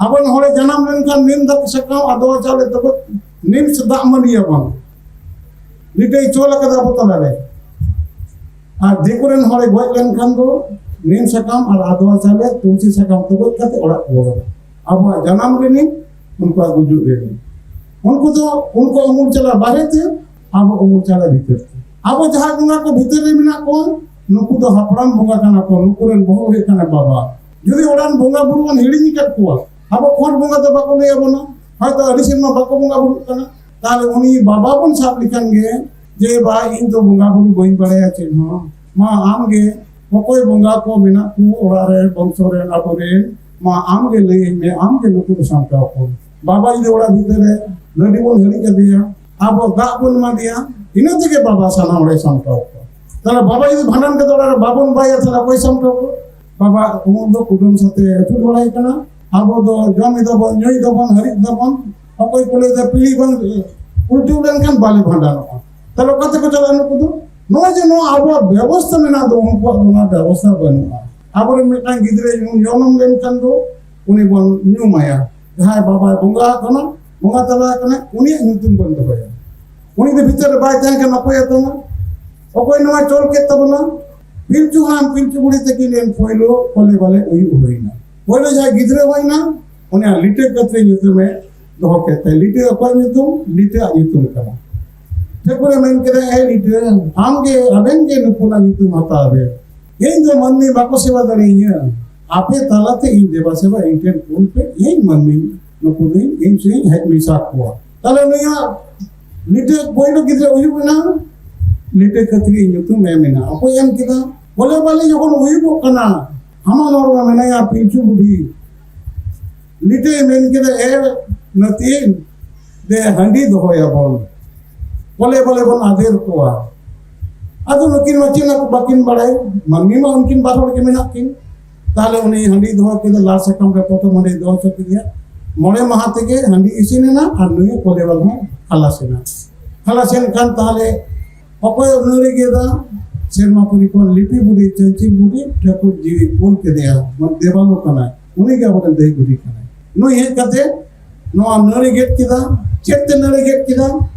ᱟᱵᱚᱨᱮᱱ ᱦᱚᱲᱮ ᱡᱟᱱᱟᱢ ᱞᱮᱱᱠᱷᱟᱱ ᱱᱤᱢ ᱫᱟᱜ ᱥᱟᱠᱟᱢ, ᱟᱫᱣᱟ ᱪᱟᱣᱞᱮ ᱛᱟᱵᱚ ᱱᱤᱢ ᱥᱮ ᱫᱟᱜ ᱢᱟᱹᱰᱤᱭᱟᱵᱚᱱ᱾ ᱢᱤᱫᱴᱮᱡ ᱪᱚᱞ ᱟᱠᱟᱫᱟ ᱟᱵᱚ ᱛᱟᱞᱟᱨᱮ᱾ ᱟᱨ ᱫᱤᱠᱩ ᱨᱮᱱ ᱦᱚᱲᱮ ᱜᱚᱡ ᱞᱮᱱᱠᱷᱟᱱ ᱫᱚ ᱱᱤᱢ ᱥᱟᱠᱟᱢ ᱟᱨ ᱟᱫᱣᱟ ᱪᱟᱣᱞᱮ, ᱛᱩᱞᱥᱤ ᱥᱟᱠᱟᱢ ᱛᱚᱜᱚᱡ ᱠᱟᱛᱮ ᱚᱲᱟᱜ ᱠᱚ ᱵᱚᱞᱚᱱᱟ᱾ ᱟᱵᱚᱣᱟᱜ ᱡᱟᱱᱟᱢ ᱨᱮ ᱱᱤᱢ, ᱩᱱᱠᱩᱣᱟᱜ ᱜᱩᱡᱩᱜ ᱨᱮ ᱱᱤᱢ᱾ ᱩᱱᱠᱩ ᱫᱚ, ᱩᱱᱠᱩ ᱩᱢᱩᱞ ᱪᱟᱞᱟᱜ ᱵᱟᱦᱨᱮ ᱛᱮ, ᱟᱵᱚ ᱩᱢᱩᱞ ᱪᱟᱞᱟᱜ ᱵᱷᱤᱛᱟᱹᱨ ᱛᱮ᱾ ᱟᱵᱚ ᱡᱟᱦᱟᱸ ᱵᱚᱸᱜᱟ ᱠᱚ ᱵᱷᱤᱛᱟᱹᱨ ᱨᱮ ᱢᱮᱱᱟᱜ ᱠᱚᱣᱟ, ᱱᱩᱠᱩ ᱫᱚ ᱦᱟᱯᱲᱟᱢ ᱵᱚᱸᱜᱟ ᱠᱟᱱᱟ ᱠᱚ, ᱱᱩᱠᱩ ᱨᱮᱱ ᱵᱚᱦᱚᱜ ᱦᱩᱭᱩᱜ ᱠᱟᱱᱟ ᱵᱟᱵᱟ᱾ ᱡᱩᱫᱤ ᱚᱲᱟᱜ ᱨᱮᱱ ᱵᱚᱸᱜᱟ ᱵᱩᱨᱩ ᱵᱚᱱ ᱦᱤᱲᱤᱧ ᱟᱠᱟᱫ ᱠᱚᱣᱟ, ᱟᱵᱚ ᱠᱷᱚᱸᱰ ᱵᱚᱸᱜᱟ ᱫᱚ ᱵᱟᱠᱚ ᱞᱟᱹᱭ ᱟᱵᱚᱱᱟ, ᱦᱚᱭᱛᱚ ᱟᱹᱰᱤ ᱥᱮᱨᱢᱟ ᱵᱟᱠᱚ ᱵᱚᱸᱜᱟ ᱵᱩᱨᱩᱜ ᱠᱟᱱᱟ, ᱛᱟᱦᱞᱮ ᱩᱱᱤ ᱵᱟᱵᱟ ᱵᱚᱱ ᱥᱟᱵ ᱞᱮᱠᱷᱟᱱ ᱜᱮ, ᱡᱮ, "ᱵᱟ, ᱤᱧ ᱫᱚ ᱵᱚᱸᱜᱟ ᱵᱩᱨᱩ ᱵᱟᱹᱧ ᱵᱟᱲᱟᱭᱟ ᱪᱮᱫ ᱦᱚᱸ, ᱢᱟ ᱟᱢ ᱜᱮ ᱚᱠᱚᱭ ᱵᱚᱸᱜᱟ ᱠᱚ ᱢᱮᱱᱟᱜ ᱠᱚ ᱚᱲᱟᱜ ᱨᱮ, ᱵᱚᱝᱥᱚ ᱨᱮᱱ, ᱟᱵᱚ ᱨᱮᱱ, ᱢᱟ ᱟᱢ ᱜᱮ ᱞᱟᱹᱭᱟᱹᱧ ᱢᱮ, ᱟᱢ ᱜᱮ ᱱᱩᱠᱩ ᱫᱚ ᱥᱟᱢᱴᱟᱣ ᱠᱚᱢ᱾" ᱵᱟᱵᱟ ᱡᱩᱫᱤ ᱚᱲᱟᱜ ᱵᱷᱤᱛᱟᱹᱨ ᱨᱮ ᱞᱟᱹᱰᱤ ᱵᱚᱱ ᱦᱤᱨᱤᱡ ᱟᱫᱮᱭᱟ, ᱟᱵᱚ ᱫᱟᱜ ᱵᱚᱱ ᱮᱢᱟ ᱫᱮᱭᱟ, ᱤᱱᱟᱹ ᱛᱮᱜᱮ ᱵᱟᱵᱟ ᱥᱟᱱᱟᱢ ᱦᱚᱲᱮ ᱥᱟᱢᱴᱟᱣ ᱠᱚᱣᱟ᱾ ᱛᱟᱦᱞᱮ ᱵᱟᱵᱟ ᱡᱩᱫᱤ ᱵᱷᱟᱸᱰᱟᱱ ᱠᱟᱛᱮ ᱚᱲᱟᱜ ᱨᱮ ᱵᱟᱵᱚᱱ ᱵᱟᱭᱟ, ᱛᱟᱦᱞᱮ ᱚᱠᱚᱭ ᱥᱟᱢᱴᱟᱣ ᱠᱚᱣᱟ? ᱵᱟᱵᱟ ᱩᱢᱩᱞ ᱫᱚ ᱠᱩᱰᱟᱹᱢ ᱥᱟᱛᱮ ᱟᱹᱪᱩᱨ ᱵᱟᱲᱟᱭ ᱠᱟᱱᱟ, ᱟᱵᱚ ᱫᱚ ᱡᱚᱢ ᱮᱫᱟᱵᱚᱱ, ᱧᱩᱭ ᱫᱟᱵᱚᱱ, ᱦᱟᱹᱨᱤᱡ ᱫᱟᱵᱚᱱ, ᱚᱠᱚᱭ ᱠᱚ ᱞᱟᱹᱭ ᱮᱫᱟ ᱯᱤᱲᱦᱤ ᱵᱟᱝ ᱩᱞᱴᱟᱹᱣ ᱞᱮᱱᱠᱷᱟᱱ ᱵᱟᱞᱮ ᱵᱷᱟᱸᱰᱟᱱᱚᱜᱼᱟ᱾ ᱛᱟᱦᱞᱮ ᱚᱠᱟ ᱛᱮᱠᱚ ᱪᱟᱞᱟᱜᱼᱟ ᱱᱩᱠᱩ ᱫᱚ? ᱱᱚᱜᱼᱚᱭ ᱡᱮ ᱱᱚᱣᱟ ᱟᱵᱚᱣᱟᱜ ᱵᱮᱵᱚᱥᱛᱷᱟ ᱢᱮᱱᱟᱜ ᱫᱚ, ᱩᱱᱠᱩᱣᱟᱜ ᱫᱚ ᱚᱱᱟ ᱵᱮᱵᱚᱥᱛᱷᱟ ᱵᱟᱹᱱᱩᱜᱼᱟ᱾ ᱟᱵᱚᱨᱮᱱ ᱢᱤᱫᱴᱟᱝ ᱜᱤᱫᱽᱨᱟᱹ ᱡᱚᱱᱚᱢ ᱞᱮᱱᱠᱷᱟᱱ ᱫᱚ ᱩᱱᱤ ᱵᱚᱱ ᱧᱩᱢᱟᱭᱟ, ᱡᱟᱦᱟᱸᱭ ᱵᱟᱵᱟᱭ ᱵᱚᱸᱜᱟ ᱟᱠᱟᱱᱟ, ᱵᱚᱸᱜᱟ ᱛᱟᱞᱟ ᱟᱠᱟᱱᱟᱭ, ᱩᱱᱤᱭᱟᱜ ᱧᱩᱛᱩᱢ ᱵᱚᱱ ᱫᱚᱦᱚᱭᱟ᱾ ᱩᱱᱤ ᱫᱚ ᱵᱷᱤᱛᱟᱹᱨ ᱨᱮ ᱵᱟᱭ ᱛᱟᱦᱮᱸ ᱠᱟᱱᱟ, ᱚᱠᱚᱭ ᱮᱛᱚᱢᱟ? ᱚᱠᱚᱭ ᱱᱚᱣᱟ ᱪᱚᱞ ᱠᱮᱫ ᱛᱟᱵᱚᱱᱟ? ᱯᱤᱞᱪᱩ ᱦᱟᱲᱟᱢ ᱯᱤᱞᱪᱩ ᱵᱩᱲᱦᱤ ᱛᱟᱹᱠᱤᱱ ᱨᱮᱱ ᱯᱳᱭᱞᱳ ᱠᱚᱞᱮ ᱵᱟᱞᱮ ᱩᱭᱩᱜ ᱦᱩᱭᱱᱟ᱾ ᱯᱳᱭᱞᱳ ᱡᱟᱦᱟᱸᱭ ᱜᱤᱫᱽᱨᱟᱹ ᱦᱩᱭᱱᱟ, ᱩᱱᱤᱭᱟᱜ ᱞᱤᱴᱟᱹ ᱠᱟᱛᱨᱤ ᱧᱩᱛᱩᱢᱮ ᱫᱚᱦᱚ ᱠᱮᱫ ᱛᱟᱭᱟ᱾ ᱞᱤᱴᱟᱹ ᱚᱠᱚᱭ ᱧᱩᱛᱩᱢ? ᱞᱤᱴᱟᱹ ᱟᱜ ᱧᱩᱛᱩᱢ ᱠᱟᱱᱟ᱾ ᱴᱷᱟᱹᱠᱩᱨᱮ ᱢᱮᱱ ᱠᱮᱫᱟ, "ᱮ ᱞᱤᱴᱟᱹ, ᱟᱢ ᱜᱮ, ᱟᱵᱮᱱ ᱜᱮ ᱱᱩᱠᱩᱱᱟᱜ ᱧᱩᱛᱩᱢ ᱦᱟᱛᱟᱣ ᱵᱮᱱ᱾ ᱤᱧ ᱫᱚ ᱢᱟᱹᱱᱢᱤ ᱵᱟᱠᱚ ᱥᱮᱵᱟ ᱫᱟᱲᱮᱭᱟᱹᱧᱟ, ᱟᱯᱮ ᱛᱟᱞᱟᱛᱮ ᱤᱧ ᱫᱮᱵᱟ ᱥᱮᱵᱟ ᱤᱧ ᱴᱷᱮᱱ ᱠᱩᱞ ᱯᱮ, ᱤᱧ ᱢᱟᱹᱱᱢᱤ ᱱᱩᱠᱩ ᱫᱚᱧ ᱤᱧ ᱥᱩᱧ ᱦᱮᱡ ᱢᱮᱥᱟ ᱠᱚᱣᱟ᱾" ᱛᱟᱦᱞᱮ ᱱᱩᱭᱟᱜ ᱞᱤᱴᱟᱹ ᱯᱳᱭᱞᱳ ᱜᱤᱫᱽᱨᱟᱹ ᱩᱭᱩᱵ ᱮᱱᱟ, ᱞᱤᱴᱟᱹ ᱠᱟᱹᱛᱨᱤ ᱧᱩᱛᱩᱢ ᱮᱢ ᱮᱱᱟ᱾ ᱚᱠᱚᱭ ᱮᱢ ᱠᱮᱫᱟ? ᱵᱚᱞᱮ ᱵᱟᱞᱮ ᱡᱚᱠᱷᱚᱱ ᱩᱭᱩᱵᱚᱜ ᱠᱟᱱᱟ, ᱦᱟᱢᱟᱞ ᱦᱚᱲᱢᱚ ᱢᱮᱱᱟᱭᱟ ᱯᱤᱞᱪᱩ ᱵᱩᱰᱷᱤ, ᱞᱤᱴᱟᱹᱭ ᱢᱮᱱ ᱠᱮᱫᱟ, "ᱮ ᱱᱟᱹᱛᱤᱱ, ᱫᱮ ᱦᱟᱺᱰᱤ ᱫᱚᱦᱚᱭᱟᱵᱚᱱ, ᱵᱚᱞᱮ ᱵᱚᱞᱮ ᱵᱚᱱ ᱟᱫᱮᱨ ᱠᱚᱣᱟ᱾" ᱟᱫᱚ ᱱᱩᱠᱤᱱ ᱢᱟ ᱪᱮᱫ ᱦᱚᱸ ᱵᱟᱹᱠᱤᱱ ᱵᱟᱲᱟᱭ, ᱢᱟᱹᱱᱢᱤ ᱢᱟ ᱩᱱᱠᱤᱱ ᱵᱟᱨ ᱦᱚᱲ ᱜᱮ ᱢᱮᱱᱟᱜ ᱠᱤᱱ᱾ ᱛᱟᱦᱞᱮ ᱩᱱᱤ ᱦᱟᱺᱰᱤ ᱫᱚᱦᱚ ᱠᱮᱫᱟ, ᱞᱟᱲ ᱥᱟᱠᱟᱢ ᱨᱮ ᱯᱚᱴᱚᱢ ᱦᱟᱺᱰᱤ ᱫᱚᱦᱚ ᱦᱚᱪᱚ ᱠᱮᱫᱮᱭᱟ᱾ ᱢᱚᱬᱮ ᱢᱟᱦᱟ ᱛᱮᱜᱮ ᱦᱟᱺᱰᱤ ᱤᱥᱤᱱ ᱮᱱᱟ ᱟᱨ ᱱᱩᱭ ᱠᱚᱞᱮ ᱵᱟᱞ ᱦᱚᱸ ᱠᱷᱟᱞᱟᱥ ᱮᱱᱟ᱾ ᱠᱷᱟᱞᱟᱥ ᱮᱱ ᱠᱷᱟᱱ ᱛᱟᱦᱞᱮ ᱚᱠᱚᱭ ᱱᱟᱹᱲᱤ ᱜᱮᱫᱟ? ᱥᱮᱨᱢᱟ ᱯᱩᱨᱤ ᱠᱷᱚᱱ ᱞᱤᱯᱤ ᱵᱩᱰᱷᱤ, ᱪᱟᱹᱧᱪᱤ ᱵᱩᱰᱷᱤ, ᱴᱷᱟᱹᱠᱩᱨ ᱡᱤᱣᱤ ᱠᱩᱞ ᱠᱮᱫᱮᱭᱟ, ᱢᱟᱱᱮ ᱫᱮᱵᱟᱞᱳ ᱠᱟᱱᱟᱭ, ᱩᱱᱤ ᱜᱮ ᱟᱵᱚᱨᱮᱱ ᱫᱟᱹᱭ ᱵᱩᱰᱷᱤ ᱠᱟᱱᱟᱭ᱾ ᱱᱩᱭ ᱦᱮᱡ ᱠᱟᱛᱮ ᱱᱚᱣᱟ ᱱᱟᱹᱲᱤ ᱜᱮᱫ ᱠᱮᱫᱟ᱾ ᱪᱮᱫ ᱛᱮ ᱱᱟᱹᱲᱤ ᱜᱮᱫ ᱠᱮᱫᱟ?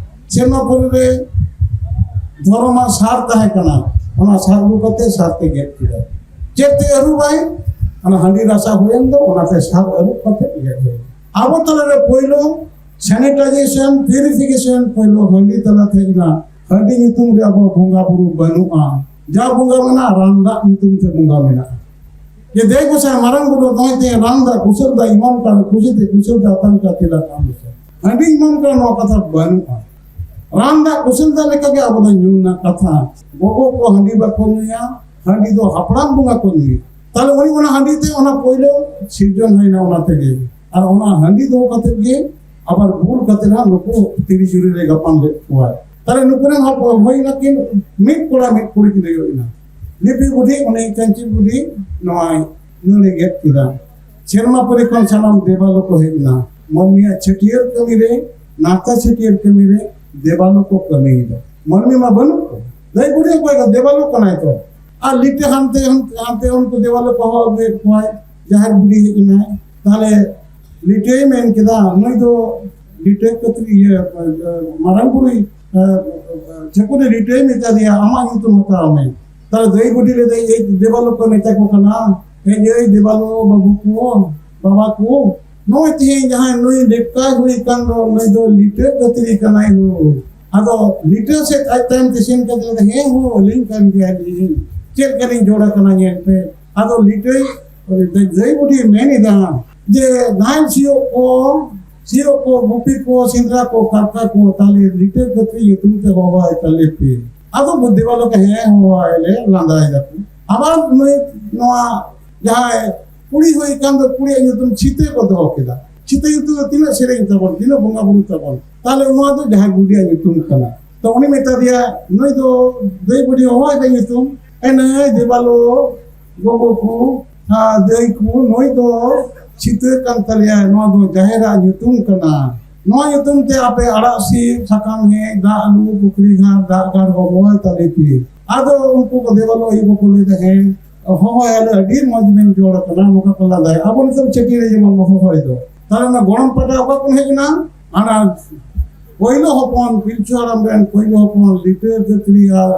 ᱥᱮᱨᱢᱟ ᱯᱩᱨᱤ ᱨᱮ ᱫᱷᱚᱨᱚᱢᱟᱜ ᱥᱟᱨ ᱛᱟᱦᱮᱸ ᱠᱟᱱᱟ, ᱚᱱᱟ ᱥᱟᱨ ᱟᱹᱜᱩ ᱠᱟᱛᱮ ᱥᱟᱨ ᱛᱮ ᱜᱮᱫ ᱠᱮᱫᱟ᱾ ᱪᱮᱫ ᱛᱮ ᱟᱹᱨᱩᱵᱟᱭ? ᱚᱱᱟ ᱦᱟᱺᱰᱤ ᱨᱟᱥᱟ ᱦᱩᱭᱮᱱ ᱫᱚ, ᱚᱱᱟᱛᱮ ᱥᱟᱨ ᱟᱹᱨᱩᱵ ᱠᱟᱛᱮ ᱜᱮᱫ ᱦᱩᱭ ᱮᱱᱟ᱾ ᱟᱵᱚ ᱛᱟᱞᱟᱨᱮ ᱯᱳᱭᱞᱳ sanitization, purification ᱯᱳᱭᱞᱳ ᱦᱟᱺᱰᱤ ᱛᱟᱞᱟᱛᱮ ᱦᱮᱡ ᱮᱱᱟ᱾ ᱦᱟᱺᱰᱤ ᱧᱩᱛᱩᱢ ᱨᱮ ᱟᱵᱚ ᱵᱚᱸᱜᱟ ᱵᱩᱨᱩ ᱵᱟᱹᱱᱩᱜᱼᱟ᱾ ᱡᱟ ᱵᱚᱸᱜᱟ ᱢᱮᱱᱟᱜᱼᱟ, ᱨᱟᱱ ᱫᱟᱜ ᱧᱩᱛᱩᱢ ᱛᱮ ᱵᱚᱸᱜᱟ ᱢᱮᱱᱟᱜᱼᱟ᱾ ᱡᱮ ᱫᱮ ᱜᱚᱸᱥᱟᱭ ᱢᱟᱨᱟᱝ ᱵᱩᱨᱩ ᱫᱚᱭ ᱛᱮ ᱨᱟᱱ ᱫᱟᱜ ᱠᱩᱥᱟᱹᱞ ᱫᱟᱜ ᱮᱢᱟᱢ ᱠᱟᱱᱟ, ᱠᱩᱥᱤ ᱛᱮ ᱠᱩᱥᱟᱹᱞ ᱫᱟᱜ ᱛᱟᱢ ᱠᱟᱛᱮ ᱞᱟᱜᱟᱣ ᱢᱮᱥᱮ᱾ ᱦᱟᱺᱰᱤ ᱮᱢᱟᱢ ᱠᱟᱱᱟ, ᱱᱚᱣᱟ ᱠᱟᱛᱷᱟ ᱵᱟᱹᱱᱩᱜᱼᱟ᱾ ᱨᱟᱱ ᱫᱟᱜ ᱠᱩᱥᱟᱹᱞ ᱫᱟᱜ ᱞᱮᱠᱟᱜᱮ ᱟᱵᱚ ᱫᱚ ᱧᱩ ᱨᱮᱱᱟᱜ ᱠᱟᱛᱷᱟ᱾ ᱜᱚᱜᱚ ᱠᱚ ᱦᱟᱺᱰᱤ ᱵᱟᱠᱚ ᱧᱩᱭᱟ, ᱦᱟᱺᱰᱤ ᱫᱚ ᱦᱟᱯᱲᱟᱢ ᱵᱚᱸᱜᱟ ᱠᱚ ᱧᱩᱭᱟ᱾ ᱛᱟᱦᱞᱮ ᱩᱱᱤ ᱚᱱᱟ ᱦᱟᱺᱰᱤ ᱛᱮ ᱚᱱᱟ ᱯᱳᱭᱞᱳ ᱥᱤᱨᱡᱚᱱ ᱦᱩᱭᱱᱟ, ᱚᱱᱟ ᱛᱮᱜᱮ᱾ ᱟᱨ ᱚᱱᱟ ᱦᱟᱺᱰᱤ ᱫᱚᱦᱚ ᱠᱟᱛᱮ ᱜᱮ ᱟᱵᱟᱨ ᱵᱩᱞ ᱠᱟᱛᱮ ᱦᱟᱸᱜ ᱱᱩᱠᱩ ᱛᱤᱨᱤ ᱡᱩᱨᱤ ᱨᱮ ᱜᱟᱯᱟᱱ ᱞᱮᱫ ᱠᱚᱣᱟ᱾ ᱛᱟᱦᱞᱮ ᱱᱩᱠᱩ ᱨᱮᱱ ᱦᱚᱯᱚᱱ ᱦᱩᱭ ᱱᱟᱠᱤᱱ ᱢᱤᱫ ᱠᱚᱲᱟ ᱢᱤᱫ ᱠᱩᱲᱤ ᱠᱤᱱ ᱦᱩᱭᱩᱜ ᱮᱱᱟ᱾ ᱞᱤᱯᱤ ᱵᱩᱰᱷᱤ, ᱩᱱᱤ ᱠᱟᱹᱧᱪᱤ ᱵᱩᱰᱷᱤ, ᱱᱚᱣᱟᱭ ᱱᱟᱹᱲᱤ ᱜᱮᱫ ᱠᱮᱫᱟ᱾ ᱥᱮᱨᱢᱟ ᱯᱩᱨᱤ ᱠᱷᱚᱱ ᱥᱟᱱᱟᱢ ᱫᱮᱵᱟ ᱞᱳᱠ ᱠᱚ ᱦᱮᱡ ᱮᱱᱟ᱾ ᱢᱟᱹᱱᱢᱤᱭᱟᱜ ᱪᱷᱟᱹᱴᱭᱟᱹᱨ ᱠᱟᱹᱢᱤ ᱨᱮ, ᱱᱟᱲᱠᱟ ᱪᱷᱟᱹᱴᱭᱟᱹᱨ ᱠᱟᱹᱢᱤ ᱨᱮ ᱫᱮᱵᱟ ᱞᱳᱠ ᱠᱚ ᱠᱟᱹᱢᱤᱭᱮᱫᱟ᱾ ᱢᱟᱹᱱᱢᱤ ᱢᱟ ᱵᱟᱹᱱᱩᱜ ᱠᱚ᱾ ᱫᱟᱹᱭ ᱵᱩᱰᱷᱤ ᱚᱠᱚᱭ ᱫᱚ ᱫᱮᱵᱟ ᱞᱳᱠ ᱠᱟᱱᱟᱭ ᱛᱚ᱾ ᱟᱨ ᱞᱤᱴᱟᱹ ᱦᱟᱱᱛᱮ, ᱦᱟᱱᱛᱮ, ᱦᱟᱱᱛᱮ ᱩᱱᱠᱩ ᱫᱮᱵᱟ ᱞᱳᱠ ᱠᱚ ᱦᱚᱦᱚ ᱟᱹᱜᱩᱭᱮᱫ ᱠᱚᱣᱟᱭ, ᱡᱟᱦᱮᱨ ᱵᱩᱰᱷᱤ ᱦᱮᱡ ᱮᱱᱟᱭ᱾ ᱛᱟᱦᱞᱮ ᱞᱤᱴᱟᱹᱭ ᱢᱮᱱ ᱠᱮᱫᱟ, ᱱᱩᱭ ᱫᱚ ᱞᱤᱴᱟᱹ ᱠᱟᱛᱮ ᱤᱭᱟᱹ, ᱢᱟᱨᱟᱝ ᱵᱩᱨᱩᱭ, ᱪᱷᱟᱹᱠᱩᱨᱮ ᱞᱤᱴᱟᱹᱭ ᱢᱮᱛᱟ ᱫᱮᱭᱟ, "ᱟᱢᱟᱜ ᱧᱩᱛᱩᱢ ᱦᱟᱛᱟᱣ ᱢᱮ᱾" ᱛᱟᱦᱞᱮ ᱫᱟᱹᱭ ᱵᱩᱰᱷᱤ ᱞᱟᱹᱭ ᱫᱟᱭ, "ᱮᱭ ᱫᱮᱵᱟ ᱞᱳᱠ ᱠᱚ ᱢᱮᱛᱟ ᱠᱚ ᱠᱟᱱᱟ, ᱮᱭ ᱫᱮᱵᱟ ᱞᱳᱠ ᱵᱟᱹᱵᱩ ᱠᱚ, ᱵᱟᱵᱟ ᱠᱚ, ᱱᱚᱜᱼᱚᱭ ᱛᱮᱦᱮᱧ ᱡᱟᱦᱟᱸᱭ ᱱᱩᱭ ᱰᱮᱴᱠᱟᱭ ᱦᱩᱭ ᱠᱟᱱ ᱫᱚ, ᱱᱩᱭ ᱫᱚ ᱞᱤᱴᱟᱹ ᱠᱟᱹᱛᱨᱤ ᱠᱟᱱᱟᱭ ᱦᱳ᱾" ᱟᱫᱚ ᱞᱤᱴᱟᱹ ᱥᱮᱫ ᱟᱡ ᱛᱟᱭᱚᱢ ᱛᱮ ᱥᱮᱱ ᱠᱟᱛᱮ ᱞᱟᱹᱭ ᱫᱟ, "ᱦᱮᱸ ᱦᱳ, ᱟᱹᱞᱤᱧ ᱠᱟᱱ ᱜᱮᱭᱟᱞᱤᱧ, ᱪᱮᱫ ᱞᱮᱠᱟᱞᱤᱧ ᱡᱚᱲ ᱟᱠᱟᱱᱟ ᱧᱮᱞ ᱯᱮ᱾" ᱟᱫᱚ ᱞᱤᱴᱟᱹᱭ, ᱫᱟᱹᱭ ᱵᱩᱰᱷᱤ ᱢᱮᱱ ᱮᱫᱟ ᱡᱮ, ᱱᱟᱦᱮᱞ ᱥᱤᱭᱳᱜ ᱠᱚ, ᱥᱤᱭᱳᱜ ᱠᱚ, ᱜᱩᱯᱤ ᱠᱚ, ᱥᱮᱸᱫᱽᱨᱟ ᱠᱚ, ᱠᱟᱨᱠᱟ ᱠᱚ, ᱛᱟᱦᱞᱮ ᱞᱤᱴᱟᱹ ᱠᱟᱹᱛᱨᱤ ᱧᱩᱛᱩᱢ ᱛᱮ ᱦᱚᱦᱚᱣᱟᱭ ᱛᱟᱞᱮ ᱯᱮ᱾ ᱟᱫᱚ ᱵᱩᱫᱽᱫᱷᱤ ᱵᱟᱞᱚᱠ ᱦᱮᱸ ᱦᱚᱦᱚᱣᱟᱭ ᱞᱮ ᱞᱟᱸᱫᱟᱭ ᱫᱟᱠᱚ᱾ ᱟᱵᱟᱨ ᱱᱩᱭ ᱱᱚᱣᱟ ᱡᱟᱦᱟᱸᱭ ᱠᱩᱲᱤ ᱦᱩᱭ ᱠᱟᱱ ᱫᱚ, ᱠᱩᱲᱤᱭᱟᱜ ᱧᱩᱛᱩᱢ ᱪᱷᱤᱛᱟᱹ ᱠᱚ ᱫᱚᱦᱚ ᱠᱮᱫᱟ᱾ ᱪᱷᱤᱛᱟᱹ ᱧᱩᱛᱩᱢ ᱫᱚ ᱛᱤᱱᱟᱹᱜ ᱥᱮᱨᱮᱧ ᱛᱟᱵᱚᱱ, ᱛᱤᱱᱟᱹᱜ ᱵᱚᱸᱜᱟ ᱵᱩᱨᱩ ᱛᱟᱵᱚᱱ, ᱛᱟᱦᱞᱮ ᱱᱚᱣᱟ ᱫᱚ ᱡᱟᱦᱟᱸᱭ ᱵᱩᱰᱷᱤᱭᱟᱜ ᱧᱩᱛᱩᱢ ᱠᱟᱱᱟ᱾ ᱛᱚ ᱩᱱᱤ ᱢᱮᱛᱟ ᱫᱮᱭᱟ, ᱱᱩᱭ ᱫᱚ ᱫᱟᱹᱭ ᱵᱩᱰᱷᱤ ᱦᱚᱦᱚᱭ ᱫᱟ ᱧᱩᱛᱩᱢ, ᱮ ᱱᱟᱹᱭ ᱫᱮᱵᱟᱞᱳ, ᱜᱚᱜᱚ ᱠᱚ, ᱟᱨ ᱫᱟᱹᱭ ᱠᱚ, ᱱᱩᱭ ᱫᱚ ᱪᱷᱤᱛᱟᱹ ᱠᱟᱱ ᱛᱟᱞᱮᱭᱟ, ᱱᱚᱣᱟ ᱫᱚ ᱡᱟᱦᱮᱨᱟᱜ ᱧᱩᱛᱩᱢ ᱠᱟᱱᱟ᱾ ᱱᱚᱣᱟ ᱧᱩᱛᱩᱢ ᱛᱮ ᱟᱯᱮ ᱟᱲᱟᱜ ᱥᱤᱫ, ᱥᱟᱠᱟᱢ ᱦᱮᱡ, ᱫᱟᱜ ᱞᱩ, ᱯᱩᱠᱷᱨᱤ ᱜᱷᱟᱴ, ᱫᱟᱜ ᱜᱟᱲ ᱦᱚᱦᱚᱭ ᱛᱟᱞᱮ ᱯᱮ᱾ ᱟᱫᱚ ᱩᱱᱠᱩ ᱠᱚ ᱫᱮᱵᱟᱞᱳ ᱟᱭᱳ ᱠᱚᱠᱚ ᱞᱟᱹᱭ ᱫᱟ, ᱦᱮᱸ, ᱦᱚᱦᱚᱭᱟᱞᱮ, ᱟᱹᱰᱤ ᱢᱚᱡᱽ ᱵᱮᱱ ᱡᱚᱲ ᱠᱟᱱᱟ, ᱱᱚᱝᱠᱟ ᱠᱚ ᱞᱟᱸᱫᱟᱭᱟ᱾ ᱟᱵᱚ ᱱᱤᱛᱚᱜ ᱪᱷᱟᱹᱴᱭᱟᱹᱨ ᱨᱮ ᱡᱮᱢᱚᱱ ᱵᱚ ᱦᱚᱦᱚᱭ ᱫᱚ, ᱛᱟᱦᱞᱮ ᱚᱱᱟ ᱜᱚᱲᱚᱢ ᱯᱟᱴᱟ ᱚᱠᱟ ᱠᱷᱚᱱ ᱦᱮᱡ ᱮᱱᱟ? ᱚᱱᱟ ᱯᱳᱭᱞᱳ ᱦᱚᱯᱚᱱ, ᱯᱤᱞᱪᱩ ᱦᱟᱲᱟᱢ ᱨᱮᱱ ᱯᱳᱭᱞᱳ ᱦᱚᱯᱚᱱ ᱞᱤᱴᱟᱹ ᱠᱟᱹᱛᱨᱤ ᱟᱨ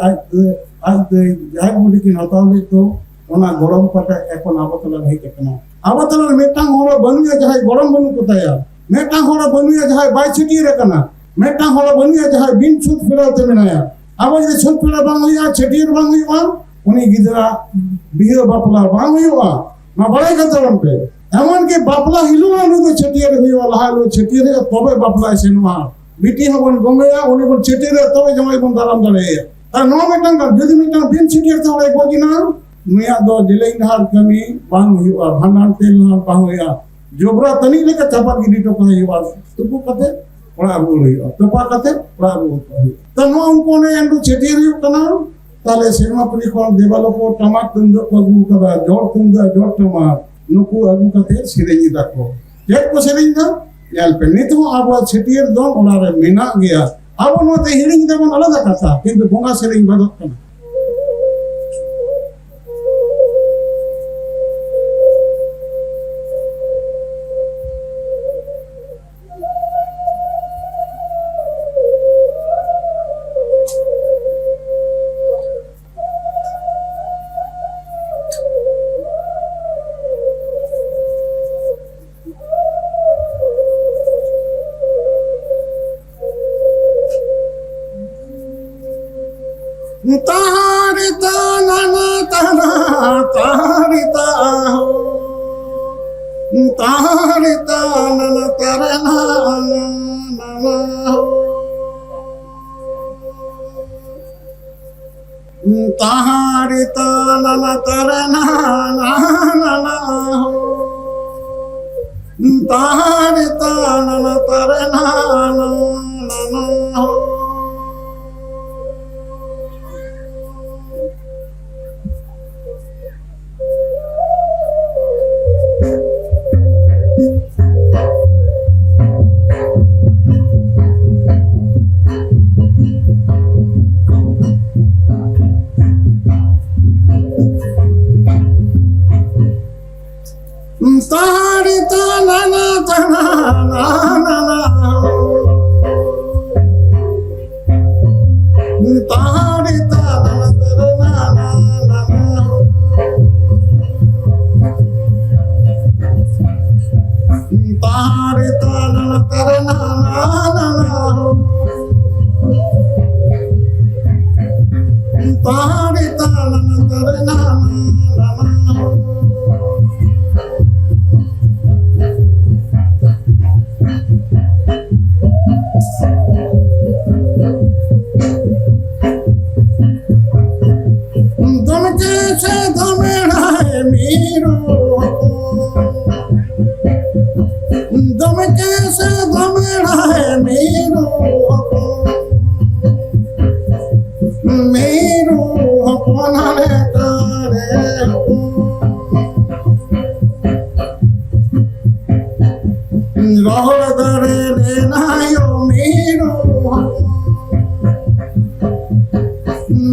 ᱟᱡ ᱫᱟᱹᱭ, ᱟᱡ ᱫᱟᱹᱭ, ᱡᱟᱦᱟᱸᱭ ᱵᱩᱰᱷᱤ ᱠᱤᱱ ᱦᱟᱛᱟᱣ ᱞᱮᱫ ᱫᱚ, ᱚᱱᱟ ᱜᱚᱲᱚᱢ ᱯᱟᱴᱟ ᱮᱠᱷᱚᱱ ᱟᱵᱚ ᱛᱟᱞᱟ ᱨᱮ ᱦᱮᱡ ᱟᱠᱟᱱᱟ᱾ ᱟᱵᱚ ᱛᱟᱞᱟ ᱨᱮ ᱢᱤᱫᱴᱟᱝ ᱦᱚᱲ ᱵᱟᱹᱱᱩᱭᱟ ᱡᱟᱦᱟᱸᱭ ᱜᱚᱲᱚᱢ ᱵᱟᱹᱱᱩᱜ ᱠᱚᱛᱟᱭᱟ, ᱢᱤᱫᱴᱟᱝ ᱦᱚᱲ ᱵᱟᱹᱱᱩᱭᱟ ᱡᱟᱦᱟᱸᱭ ᱵᱟᱭ ᱪᱷᱟᱹᱴᱭᱟᱹᱨ ᱟᱠᱟᱱᱟ, ᱢᱤᱫᱴᱟᱝ ᱦᱚᱲ ᱵᱟᱹᱱᱩᱭᱟ ᱡᱟᱦᱟᱸᱭ ᱵᱤᱱ ᱪᱷᱩᱛ ᱯᱷᱮᱨᱟᱣ ᱛᱮ ᱢᱮᱱᱟᱭᱟ᱾ ᱟᱵᱚ ᱡᱩᱫᱤ ᱪᱷᱩᱛ ᱯᱷᱮᱨᱟᱣ ᱵᱟᱝ ᱦᱩᱭᱩᱜᱼᱟ, ᱪᱷᱟᱹᱴᱭᱟᱹᱨ ᱵᱟᱝ ᱦᱩᱭᱩᱜᱼᱟ, ᱩᱱᱤ ᱜᱤᱫᱽᱨᱟᱹ ᱵᱤᱦᱟᱹ ᱵᱟᱯᱞᱟ ᱵᱟᱝ ᱦᱩᱭᱩᱜᱼᱟ᱾ ᱢᱟ ᱵᱟᱲᱟᱭ ᱠᱟᱱ ᱛᱟᱵᱚᱱ ᱯᱮ, ᱮᱢᱚᱱ ᱠᱤ ᱵᱟᱯᱞᱟ ᱦᱤᱞᱳᱜ ᱦᱚᱸ ᱱᱩᱭ ᱫᱚ ᱪᱷᱟᱹᱴᱭᱟᱹᱨ ᱦᱩᱭᱩᱜᱼᱟ, ᱞᱟᱦᱟ ᱦᱤᱞᱳᱜ ᱪᱷᱟᱹᱴᱭᱟᱹᱨ ᱦᱩᱭᱩᱜᱼᱟ, ᱛᱚᱵᱮ ᱵᱟᱯᱞᱟᱭ ᱥᱮᱱᱚᱜᱼᱟ᱾ ᱵᱤᱴᱤ ᱦᱚᱸᱵᱚᱱ ᱜᱚᱝᱜᱚᱭᱟ, ᱩᱱᱤ ᱵᱚᱱ ᱪᱷᱟᱹᱴᱭᱟᱹᱨᱮᱭᱟ, ᱛᱚᱵᱮ ᱡᱟᱶᱟᱭ ᱵᱚᱱ ᱫᱟᱨᱟᱢ ᱫᱟᱲᱮᱭᱟᱭᱟ᱾ ᱟᱨ ᱱᱚᱣᱟ ᱢᱤᱫᱴᱟᱝ ᱠᱟᱱ, ᱡᱩᱫᱤ ᱢᱤᱫᱴᱟᱝ ᱵᱤᱱ ᱪᱷᱟᱹᱴᱭᱟᱹᱨ ᱛᱮ ᱦᱚᱲᱮ ᱜᱚᱡ ᱮᱱᱟ, ᱱᱩᱭᱟᱜ ᱫᱚ ᱡᱮᱞᱮᱧ ᱰᱟᱦᱟᱨ ᱠᱟᱹᱢᱤ ᱵᱟᱝ ᱦᱩᱭᱩᱜᱼᱟ, ᱵᱷᱟᱸᱰᱟᱱ ᱛᱮ ᱦᱚᱸ ᱵᱟᱝ ᱦᱩᱭᱩᱜᱼᱟ, ᱡᱚᱵᱽᱨᱟ ᱛᱟᱹᱱᱤᱡ ᱞᱮᱠᱟ ᱪᱟᱯᱟᱫ ᱜᱤᱰᱤ ᱦᱚᱴᱚ ᱠᱟᱜ ᱦᱩᱭᱩᱜᱼᱟ᱾ ᱛᱩᱯᱩ ᱠᱟᱛᱮ ᱚᱲᱟᱜ ᱨᱩᱣᱟᱹᱲ ᱦᱩᱭᱩᱜᱼᱟ, ᱛᱚᱯᱟ ᱠᱟᱛᱮ ᱚᱲᱟᱜ ᱨᱩᱣᱟᱹᱲ ᱠᱟᱜ ᱦᱩᱭᱩᱜᱼᱟ᱾ ᱛᱚ ᱱᱚᱣᱟ ᱩᱱᱠᱩ ᱚᱱᱮ ᱮᱱᱰᱩ ᱪᱷᱟᱹᱴᱭᱟᱹᱨ ᱦᱩᱭᱩᱜ ᱠᱟᱱᱟ, ᱛᱟᱦᱞᱮ ᱥᱮᱨᱢᱟ ᱯᱩᱨᱤ ᱠᱷᱚᱱ ᱫᱮᱵᱟᱞᱳᱠ ᱴᱟᱢᱟᱠ ᱛᱩᱢᱫᱟᱜ ᱠᱚ ᱟᱹᱜᱩ ᱠᱟᱫᱟ, ᱡᱚᱲ ᱛᱩᱢᱫᱟᱜ, ᱡᱚᱲ ᱴᱟᱢᱟᱠ, ᱱᱩᱠᱩ ᱟᱹᱜᱩ ᱠᱟᱛᱮ ᱥᱮᱨᱮᱧ ᱮᱫᱟ ᱠᱚ᱾ ᱪᱮᱫ ᱠᱚ ᱥᱮᱨᱮᱧ ᱮᱫᱟ? ᱧᱮᱞ ᱯᱮ, ᱱᱤᱛ ᱦᱚᱸ ᱟᱵᱚᱣᱟᱜ ᱪᱷᱟᱹᱴᱭᱟᱹᱨ ᱫᱚ ᱚᱱᱟ ᱨᱮ ᱢᱮᱱᱟᱜ ᱜᱮᱭᱟ᱾ ᱟᱵᱚ ᱱᱚᱣᱟ ᱛᱮ ᱦᱤᱲᱤᱧ ᱮᱫᱟ ᱵᱚᱱ, ᱟᱞᱟᱫᱟ ᱠᱟᱛᱷᱟ, ᱠᱤᱱᱛᱩ ᱵᱚᱸᱜᱟ ᱥᱮᱨᱮᱧ ᱵᱟᱫᱚᱜ ᱠᱟᱱᱟ᱾ ᱛᱟᱦᱟᱨᱤ ᱛᱟᱱᱟᱱᱟ ᱛᱟᱱᱟ ᱛᱟᱦᱟᱨᱤ ᱛᱟᱦᱚ᱾ ᱛᱟᱦᱟᱨᱤ ᱛᱟᱱᱟᱱᱟ ᱛᱟᱨᱮ ᱱᱟᱱᱟ ᱱᱟᱱᱟ ᱦᱚ᱾ ᱛᱟᱦᱟᱨᱤ ᱛᱟᱱᱟᱱᱟ ᱛᱟᱨᱮ ᱱᱟᱱᱟ ᱱᱟᱱᱟ ᱦᱚ᱾ ᱛᱟᱦᱟᱨᱤ ᱛᱟᱱᱟᱱᱟ ᱛᱟᱨᱮ ᱱᱟᱱᱟ ᱱᱟᱱᱟ ᱦᱚ᱾ ᱛᱟᱦᱟᱨᱤ ᱛᱟᱱᱟᱱᱟ ᱛᱟᱱᱟᱱᱟ ᱱᱟᱱᱟ ᱦᱚ᱾ ᱛᱟᱦᱟᱨᱤ ᱛᱟᱱᱟᱱᱟ ᱛᱟᱱᱟᱱᱟ ᱱᱟᱱᱟ ᱦᱚ᱾ ᱛᱟᱦᱟᱨᱤ ᱛᱟᱱᱟᱱᱟ ᱛᱟᱱᱟᱱᱟ ᱱᱟᱱᱟ ᱦᱚ᱾ ᱛᱟᱦᱟᱨᱤ ᱛᱟᱱᱟᱱᱟ ᱛᱟᱱᱟᱱᱟ ᱱᱟᱱᱟ ᱦᱚ᱾ ᱫᱚᱢᱮ ᱪᱮ ᱥᱮ ᱫᱚᱢᱮ ᱲᱟᱭ ᱢᱤᱨᱩ ᱦᱚᱯᱚᱱ᱾ ᱫᱚᱢᱮ ᱪᱮ ᱥᱮ ᱫᱚᱢᱮ ᱲᱟᱭ ᱢᱤᱨᱩ ᱦᱚᱯᱚᱱ᱾ ᱢᱤᱨᱩ ᱦᱚᱯᱚᱱ ᱟᱞᱮ ᱫᱟᱨᱮ ᱦᱚᱯᱚᱱ᱾ ᱨᱚᱦᱚᱲ ᱫᱟᱨᱮ ᱨᱮᱱᱟᱭ ᱢᱤᱨᱩ ᱦᱚᱯᱚᱱ᱾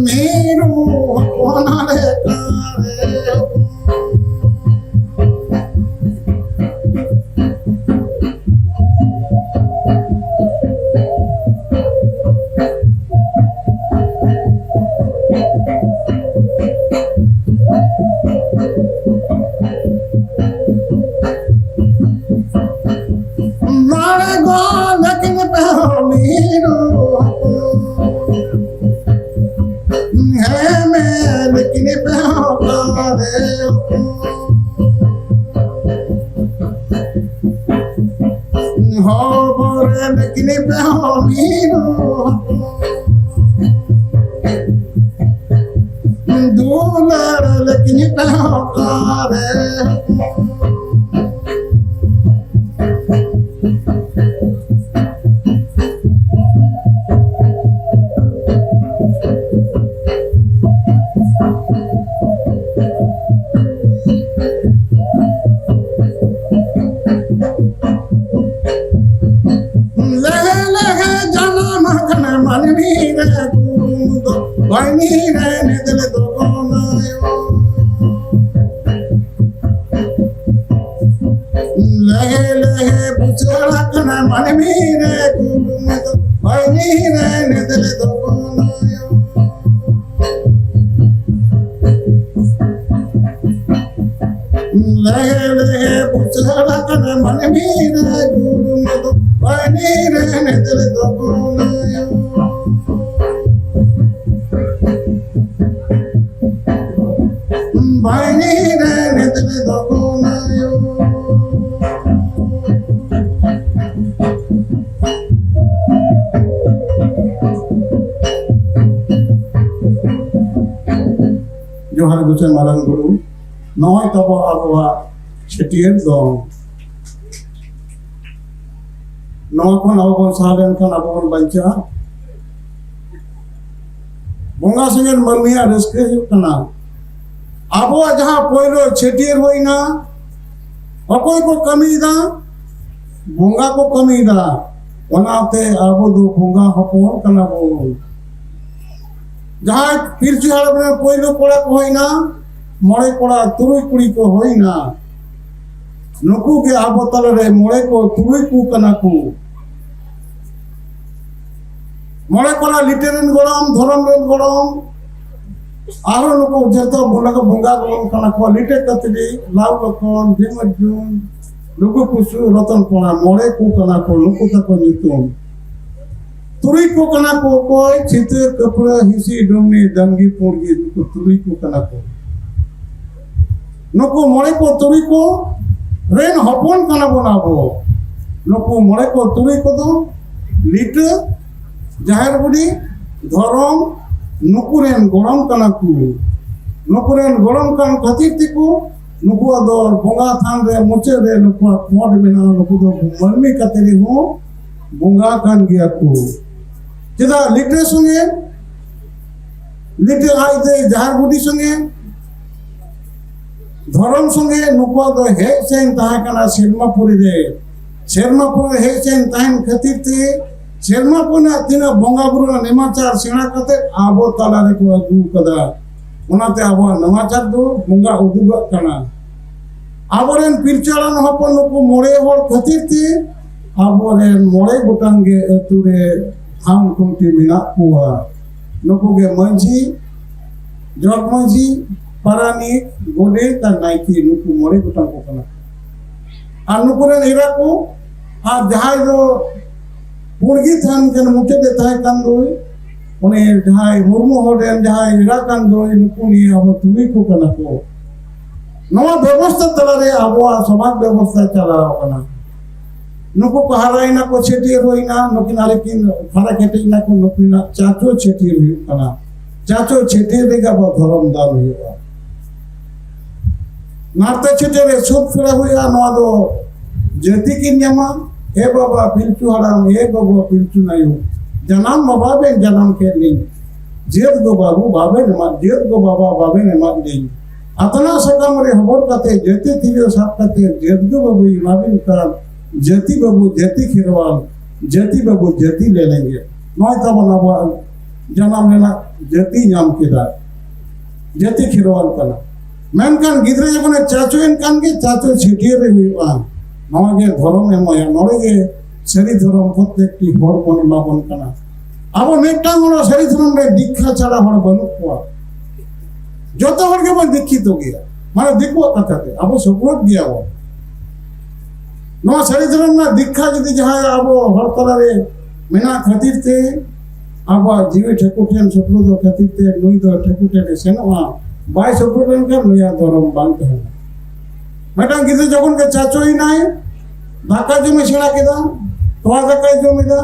ᱢᱤᱨᱩ ᱦᱚᱯᱚᱱ ᱟᱞᱮ ᱫᱟᱨᱮ ᱦᱚᱯᱚᱱ᱾ ᱢᱟᱲᱮ ᱜᱚᱞ ᱟᱹᱠᱤᱱ ᱯᱮ ᱢᱤᱨᱩ ᱦᱚᱯᱚᱱ᱾ ᱦᱮᱸ ᱢᱮ ᱞᱮᱠᱤᱱ ᱯᱮ ᱚᱠᱟᱨᱮ, ᱦᱚᱵᱚᱨ ᱞᱮᱠᱤᱱ ᱯᱮ ᱦᱚᱢᱤᱱᱩ, ᱫᱩᱞᱟᱹᱲ ᱞᱮᱠᱤᱱ ᱯᱮ ᱚᱠᱟᱨᱮ᱾ ᱞᱮᱦᱮ ᱞᱮᱦᱮ ᱡᱟᱱᱟᱢ ᱟᱠᱟᱱᱟ ᱢᱟᱹᱱᱢᱤ ᱨᱮ ᱜᱩᱨᱩ ᱫᱚ, ᱵᱟᱹᱭᱱᱤ ᱨᱮ ᱱᱮᱫᱮᱞ ᱫᱚ ᱜᱚᱱᱟᱭᱚ᱾ ᱞᱮᱦᱮ ᱞᱮᱦᱮ ᱵᱩᱡᱷᱟᱹᱜ ᱠᱟᱱᱟ ᱢᱟᱹᱱᱢᱤ ᱨᱮ ᱜᱩᱨᱩ ᱫᱚ, ᱵᱟᱹᱭᱱᱤ ᱨᱮ ᱱᱮᱫᱮᱞ ᱫᱚ ᱜᱚᱱᱟᱭᱚ᱾ ᱞᱮᱦᱮ ᱞᱮᱦᱮ ᱵᱩᱡᱷᱟᱹᱜ ᱠᱟᱱᱟ ᱢᱟᱹᱱᱢᱤ ᱨᱮ ᱜᱩᱨᱩ ᱫᱚ, ᱵᱟᱹᱭᱱᱤ ᱨᱮ ᱱᱮᱫᱮᱞ ᱫᱚ ᱜᱚᱱᱟᱭᱚ᱾ ᱵᱟᱹᱭᱱᱤ ᱨᱮ ᱱᱮᱫᱮᱞ ᱫᱚ ᱜᱚᱱᱟᱭᱚ᱾ ᱡᱚᱦᱟᱨ ᱜᱚᱸᱥᱟᱭ ᱢᱟᱨᱟᱝ ᱵᱩᱨᱩ, ᱱᱚᱜᱼᱚᱭ ᱛᱟᱵᱚ ᱟᱵᱚᱣᱟᱜ ᱪᱷᱟᱹᱴᱭᱟᱹᱨ ᱫᱚ, ᱱᱚᱣᱟ ᱠᱷᱚᱱ ᱟᱵᱚ ᱵᱚᱱ ᱥᱟᱦᱟ ᱞᱮᱱᱠᱷᱟᱱ ᱟᱵᱚ ᱵᱚᱱ ᱵᱟᱧᱪᱟᱜᱼᱟ᱾ ᱵᱚᱸᱜᱟ ᱥᱮᱸᱜᱮᱞ ᱢᱟᱹᱱᱢᱤᱭᱟᱜ ᱨᱟᱹᱥᱠᱟᱹ ᱦᱩᱭᱩᱜ ᱠᱟᱱᱟ, ᱟᱵᱚᱣᱟᱜ ᱡᱟᱦᱟᱸ ᱯᱳᱭᱞᱳ ᱪᱷᱟᱹᱴᱭᱟᱹᱨ ᱦᱩᱭᱱᱟ, ᱚᱠᱚᱭ ᱠᱚ ᱠᱟᱹᱢᱤᱭᱮᱫᱟ? ᱵᱚᱸᱜᱟ ᱠᱚ ᱠᱟᱹᱢᱤᱭᱮᱫᱟ᱾ ᱚᱱᱟᱛᱮ ᱟᱵᱚ ᱫᱚ ᱵᱚᱸᱜᱟ ᱦᱚᱯᱚᱱ ᱠᱟᱱᱟ ᱵᱚᱱ᱾ ᱡᱟᱦᱟᱸᱭ ᱯᱤᱞᱪᱩ ᱦᱟᱲᱟᱢ ᱨᱮᱱ ᱯᱳᱭᱞᱳ ᱠᱚᱲᱟ ᱠᱚ ᱦᱩᱭᱱᱟ, ᱢᱚᱬᱮ ᱠᱚᱲᱟ ᱛᱩᱨᱩᱭ ᱠᱩᱲᱤ ᱠᱚ ᱦᱩᱭᱱᱟ, ᱱᱩᱠᱩ ᱜᱮ ᱟᱵᱚ ᱛᱟᱞᱟᱨᱮ ᱢᱚᱬᱮ ᱠᱚ ᱛᱩᱨᱩᱭ ᱠᱚ ᱠᱟᱱᱟ ᱠᱚ᱾ ᱢᱚᱬᱮ ᱠᱚᱲᱟ ᱞᱤᱴᱟᱹ ᱨᱮᱱ ᱜᱚᱲᱚᱢ, ᱫᱷᱚᱨᱚᱢ ᱨᱮᱱ ᱜᱚᱲᱚᱢ, ᱟᱨᱦᱚᱸ ᱱᱩᱠᱩ ᱡᱚᱛᱚ ᱵᱚᱸᱜᱟ ᱠᱚ, ᱵᱚᱸᱜᱟ ᱠᱚ ᱠᱟᱱᱟ ᱠᱚ᱾ ᱞᱤᱴᱟᱹ ᱠᱟᱛᱨᱤ, ᱞᱟᱣ ᱞᱚᱠᱷᱚᱱ, ᱵᱷᱤᱢ ᱚᱨᱡᱩᱱ, ᱞᱩᱜᱩ ᱯᱩᱥᱩ, ᱨᱚᱛᱚᱱ ᱠᱚᱲᱟ, ᱢᱚᱬᱮ ᱠᱚ ᱠᱟᱱᱟ ᱠᱚ ᱱᱩᱠᱩ ᱛᱟᱠᱚ ᱧᱩᱛᱩᱢ᱾ ᱛᱩᱨᱩᱭ ᱠᱚ ᱠᱟᱱᱟ ᱠᱚ ᱚᱠᱚᱭ? ᱪᱷᱤᱛᱟᱹ, ᱠᱟᱹᱯᱲᱟᱹ, ᱦᱤᱸᱥᱤ, ᱰᱩᱢᱱᱤ, ᱫᱟᱝᱜᱤ, ᱯᱩᱲᱜᱤ, ᱱᱩᱠᱩ ᱛᱩᱨᱩᱭ ᱠᱚ ᱠᱟᱱᱟ ᱠᱚ᱾ ᱱᱩᱠᱩ ᱢᱚᱬᱮ ᱠᱚ ᱛᱩᱨᱩᱭ ᱠᱚ ᱨᱮᱱ ᱦᱚᱯᱚᱱ ᱠᱟᱱᱟ ᱵᱚᱱ ᱟᱵᱚ᱾ ᱱᱩᱠᱩ ᱢᱚᱬᱮ ᱠᱚ ᱛᱩᱨᱩᱭ ᱠᱚᱫᱚ ᱞᱤᱴᱟᱹ, ᱡᱟᱦᱮᱨ ᱵᱩᱰᱷᱤ, ᱫᱷᱚᱨᱚᱢ, ᱱᱩᱠᱩ ᱨᱮᱱ ᱜᱚᱲᱚᱢ ᱠᱟᱱᱟ ᱠᱚ᱾ ᱱᱩᱠᱩ ᱨᱮᱱ ᱜᱚᱲᱚᱢ ᱠᱟᱱ ᱠᱷᱟᱹᱛᱤᱨ ᱛᱮᱠᱚ ᱱᱩᱠᱩᱣᱟᱜ ᱫᱚ ᱵᱚᱸᱜᱟ ᱛᱷᱟᱱ ᱨᱮ ᱢᱩᱪᱟᱹᱫ ᱨᱮ ᱱᱩᱠᱩᱣᱟᱜ ᱠᱷᱚᱸᱰ ᱢᱮᱱᱟᱜᱼᱟ᱾ ᱱᱩᱠᱩ ᱫᱚ ᱢᱟᱹᱱᱢᱤ ᱠᱟᱛᱮ ᱨᱮᱦᱚᱸ ᱵᱚᱸᱜᱟ ᱠᱟᱱ ᱜᱮᱭᱟ ᱠᱚ᱾ ᱪᱮᱫᱟᱜ ᱞᱤᱴᱟᱹ ᱥᱚᱸᱜᱮ, ᱞᱤᱴᱟᱹ ᱟᱡ ᱛᱮ ᱡᱟᱦᱮᱨ ᱵᱩᱰᱷᱤ ᱥᱚᱸᱜᱮ, ᱫᱷᱚᱨᱚᱢ ᱥᱚᱸᱜᱮ ᱱᱩᱠᱩᱣᱟᱜ ᱫᱚ ᱦᱮᱡ ᱥᱮᱱ ᱛᱟᱦᱮᱸ ᱠᱟᱱᱟ ᱥᱮᱨᱢᱟ ᱯᱩᱨᱤ ᱨᱮ᱾ ᱥᱮᱨᱢᱟ ᱯᱩᱨᱤ ᱨᱮ ᱦᱮᱡ ᱥᱮᱱ ᱛᱟᱦᱮᱱ ᱠᱷᱟᱹᱛᱤᱨ ᱛᱮ ᱥᱮᱨᱢᱟ ᱯᱩᱨᱤ ᱨᱮᱱᱟᱜ ᱛᱤᱱᱟᱹᱜ ᱵᱚᱸᱜᱟ ᱵᱩᱨᱩ ᱨᱮᱱᱟᱜ ᱱᱮᱢᱟᱪᱟᱨ ᱥᱮᱬᱟ ᱠᱟᱛᱮ ᱟᱵᱚ ᱛᱟᱞᱟ ᱨᱮᱠᱚ ᱟᱹᱜᱩ ᱠᱟᱫᱟ᱾ ᱚᱱᱟᱛᱮ ᱟᱵᱚᱣᱟᱜ ᱱᱮᱢᱟᱪᱟᱨ ᱫᱚ ᱵᱚᱸᱜᱟ ᱩᱫᱩᱜᱟᱜ ᱠᱟᱱᱟ᱾ ᱟᱵᱚᱨᱮᱱ ᱯᱤᱞᱪᱩ ᱦᱟᱲᱟᱢ ᱦᱚᱯᱚᱱ ᱱᱩᱠᱩ ᱢᱚᱬᱮ ᱦᱚᱲ ᱠᱷᱟᱹᱛᱤᱨ ᱛᱮ ᱟᱵᱚᱨᱮᱱ ᱢᱚᱬᱮ ᱜᱚᱴᱟᱝ ᱜᱮ ᱟᱹᱛᱩ ᱨᱮ ᱛᱷᱟᱢ ᱠᱷᱩᱱᱴᱤ ᱢᱮᱱᱟᱜ ᱠᱚᱣᱟ᱾ ᱱᱩᱠᱩ ᱜᱮ ᱢᱟᱹᱡᱷᱤ, ᱡᱚᱜᱽ ᱢᱟᱹᱡᱷᱤ, ᱯᱟᱨᱟᱱᱤᱠ, ᱜᱚᱰᱮᱛ ᱟᱨ ᱱᱟᱭᱠᱮ, ᱱᱩᱠᱩ ᱢᱚᱬᱮ ᱜᱚᱴᱟᱝ ᱠᱚ ᱠᱟᱱᱟ᱾ ᱟᱨ ᱱᱩᱠᱩ ᱨᱮᱱ ᱮᱨᱟ ᱠᱚ, ᱟᱨ ᱡᱟᱦᱟᱸᱭ ᱫᱚ ᱯᱩᱲᱜᱤ ᱛᱷᱟᱱ ᱠᱟᱱ ᱢᱩᱪᱟᱹᱫ ᱮ ᱛᱟᱦᱮᱸ ᱠᱟᱱ ᱫᱚᱭ, ᱩᱱᱤ ᱡᱟᱦᱟᱸᱭ ᱢᱩᱨᱢᱩ ᱦᱚᱲ ᱨᱮᱱ ᱡᱟᱦᱟᱸᱭ ᱮᱨᱟ ᱠᱟᱱ ᱫᱚᱭ, ᱱᱩᱠᱩ ᱱᱤᱭᱮ ᱟᱵᱚ ᱛᱩᱨᱩᱭ ᱠᱚ ᱠᱟᱱᱟ ᱠᱚ᱾ ᱱᱚᱣᱟ ᱵᱮᱵᱚᱥᱛᱷᱟ ᱛᱟᱞᱟᱨᱮ ᱟᱵᱚᱣᱟᱜ ᱥᱚᱢᱟᱡᱽ ᱵᱮᱵᱚᱥᱛᱷᱟ ᱪᱟᱞᱟᱣ ᱟᱠᱟᱱᱟ᱾ ᱱᱩᱠᱩ ᱠᱚ ᱦᱟᱨᱟᱭᱮᱱᱟ ᱠᱚ, ᱪᱷᱟᱹᱴᱭᱟᱹᱨ ᱦᱩᱭᱱᱟ, ᱱᱩᱠᱤᱱ ᱟᱨᱠᱤᱱ ᱦᱟᱨᱟ ᱠᱮᱴᱮᱡ ᱱᱟᱠᱚ, ᱱᱩᱠᱤᱱᱟᱜ ᱪᱟᱪᱳ ᱪᱷᱟᱹᱴᱭᱟᱹᱨ ᱦᱩᱭᱩᱜ ᱠᱟᱱᱟ᱾ ᱪᱟᱪᱳ ᱪᱷᱟᱹᱴᱭᱟᱹᱨ ᱨᱮᱜᱮ ᱟᱵᱚ ᱫᱷᱚᱨᱚᱢ ᱫᱟᱱ ᱦᱩᱭᱩᱜᱼᱟ᱾ ᱱᱟᱨᱛᱮ ᱪᱷᱟᱹᱴᱭᱟᱹᱨ ᱨᱮ ᱥᱩᱫ ᱯᱮᱲᱟ ᱦᱩᱭᱩᱜᱼᱟ, ᱱᱚᱣᱟ ᱫᱚ ᱡᱟᱹᱛᱤ ᱠᱤᱱ ᱧᱟᱢᱟ᱾ ᱮ ᱵᱟᱵᱟ ᱯᱤᱞᱪᱩ ᱦᱟᱲᱟᱢ, ᱮ ᱵᱟᱵᱟ ᱯᱤᱞᱪᱩ ᱟᱭᱳ, ᱡᱟᱱᱟᱢ ᱵᱟᱵᱟ ᱵᱮᱱ ᱡᱟᱱᱟᱢ ᱠᱮᱫ ᱞᱤᱧ, ᱡᱟᱹᱛ ᱜᱚ ᱵᱟᱵᱩ ᱵᱟᱵᱮᱱ ᱮᱢᱟᱫ, ᱡᱟᱹᱛ ᱜᱚ ᱵᱟᱵᱟ ᱵᱟᱵᱮᱱ ᱮᱢᱟᱫ ᱞᱤᱧ, ᱟᱛᱱᱟ ᱥᱟᱠᱟᱢ ᱨᱮ ᱦᱚᱵᱚᱨ ᱠᱟᱛᱮ, ᱡᱟᱹᱛᱤ ᱛᱤᱨᱭᱳ ᱥᱟᱵ ᱠᱟᱛᱮ, ᱡᱟᱹᱛ ᱜᱚ ᱵᱟᱵᱩᱭ ᱮᱢᱟᱵᱤᱱ ᱠᱟᱱ, ᱡᱟᱹᱛᱤ ᱵᱟᱵᱩ ᱡᱟᱹᱛᱤ ᱠᱷᱮᱨᱣᱟᱞ, ᱡᱟᱹᱛᱤ ᱵᱟᱵᱩ ᱡᱟᱹᱛᱤ ᱞᱮᱞᱮᱧ ᱜᱮ᱾ ᱱᱚᱜᱼᱚᱭ ᱛᱟᱵᱚᱱ ᱟᱵᱚᱣᱟᱜ ᱡᱟᱱᱟᱢ ᱨᱮᱱᱟᱜ ᱡᱟᱹᱛᱤ ᱧᱟᱢ ᱠᱮᱫᱟ, ᱡᱟᱹᱛᱤ ᱠᱷᱮᱨᱣᱟᱞ ᱠᱟᱱᱟ᱾ ᱢᱮᱱᱠᱷᱟᱱ ᱜᱤᱫᱽᱨᱟᱹ ᱡᱚᱠᱷᱚᱱᱮ ᱪᱟᱪᱳᱭᱮᱱ ᱠᱟᱱ ᱜᱮ, ᱪᱟᱪᱳ ᱪᱷᱟᱹᱴᱭᱟᱹᱨ ᱨᱮ ᱦᱩᱭᱩᱜᱼᱟ᱾ ᱱᱚᱣᱟ ᱜᱮ ᱫᱷᱚᱨᱚᱢ ᱮᱢᱚᱜᱼᱟ, ᱱᱚᱰᱮ ᱜᱮ ᱥᱟᱹᱨᱤ ᱫᱷᱚᱨᱚᱢ ᱯᱨᱚᱛᱮᱠᱴᱤ ᱦᱚᱲ ᱵᱚᱱ ᱮᱢᱟ ᱵᱚᱱ ᱠᱟᱱᱟ᱾ ᱟᱵᱚ ᱢᱤᱫᱴᱟᱝ ᱦᱚᱲ ᱥᱟᱹᱨᱤ ᱫᱷᱚᱨᱚᱢ ᱨᱮ ᱫᱤᱠᱠᱷᱟ ᱪᱷᱟᱲᱟ ᱦᱚᱲ ᱵᱟᱹᱱᱩᱜ ᱠᱚᱣᱟ᱾ ᱡᱚᱛᱚ ᱦᱚᱲ ᱜᱮᱵᱚᱱ ᱫᱤᱠᱠᱷᱤᱛᱚ ᱜᱮᱭᱟ, ᱢᱟᱱᱮ ᱫᱤᱠᱩᱣᱟᱜ ᱠᱟᱛᱷᱟ ᱛᱮ ᱟᱵᱚ ᱥᱚᱵᱚᱫ ᱜᱮᱭᱟᱵᱚᱱ᱾ ᱱᱚᱣᱟ ᱥᱟᱹᱨᱤ ᱫᱷᱚᱨᱚᱢ ᱨᱮᱱᱟᱜ ᱫᱤᱠᱠᱷᱟ ᱡᱩᱫᱤ ᱡᱟᱦᱟᱸᱭ ᱟᱵᱚ ᱦᱚᱲ ᱛᱟᱞᱟᱨᱮ ᱢᱮᱱᱟᱜ ᱠᱷᱟᱹᱛᱤᱨ ᱛᱮ ᱟᱵᱚᱣᱟᱜ ᱡᱤᱣᱤ ᱴᱷᱟᱹᱠᱩᱨ ᱴᱷᱮᱱ ᱥᱩᱯᱨᱩᱫ ᱠᱷᱟᱹᱛᱤᱨ ᱛᱮ ᱱᱩᱭ ᱫᱚ ᱴᱷᱟᱹᱠᱩᱨ ᱴᱷᱮᱱ ᱮ ᱥᱮᱱᱚᱜᱼᱟ᱾ ᱵᱟᱭ ᱥᱩᱯᱨᱩᱫ ᱞᱮᱱᱠᱷᱟᱱ ᱱᱩᱭᱟᱜ ᱫᱷᱚᱨᱚᱢ ᱵᱟᱝ ᱛᱟᱦᱮᱱᱟ᱾ ᱢᱤᱫᱴᱟᱝ ᱜᱤᱫᱽᱨᱟᱹ ᱡᱚᱠᱷᱚᱱ ᱜᱮ ᱪᱟᱪᱳᱭᱮᱱᱟᱭ, ᱫᱟᱠᱟ ᱡᱚᱢᱮ ᱥᱮᱬᱟ ᱠᱮᱫᱟ, ᱛᱚᱣᱟ ᱫᱟᱠᱟᱭ ᱡᱚᱢ ᱮᱫᱟ,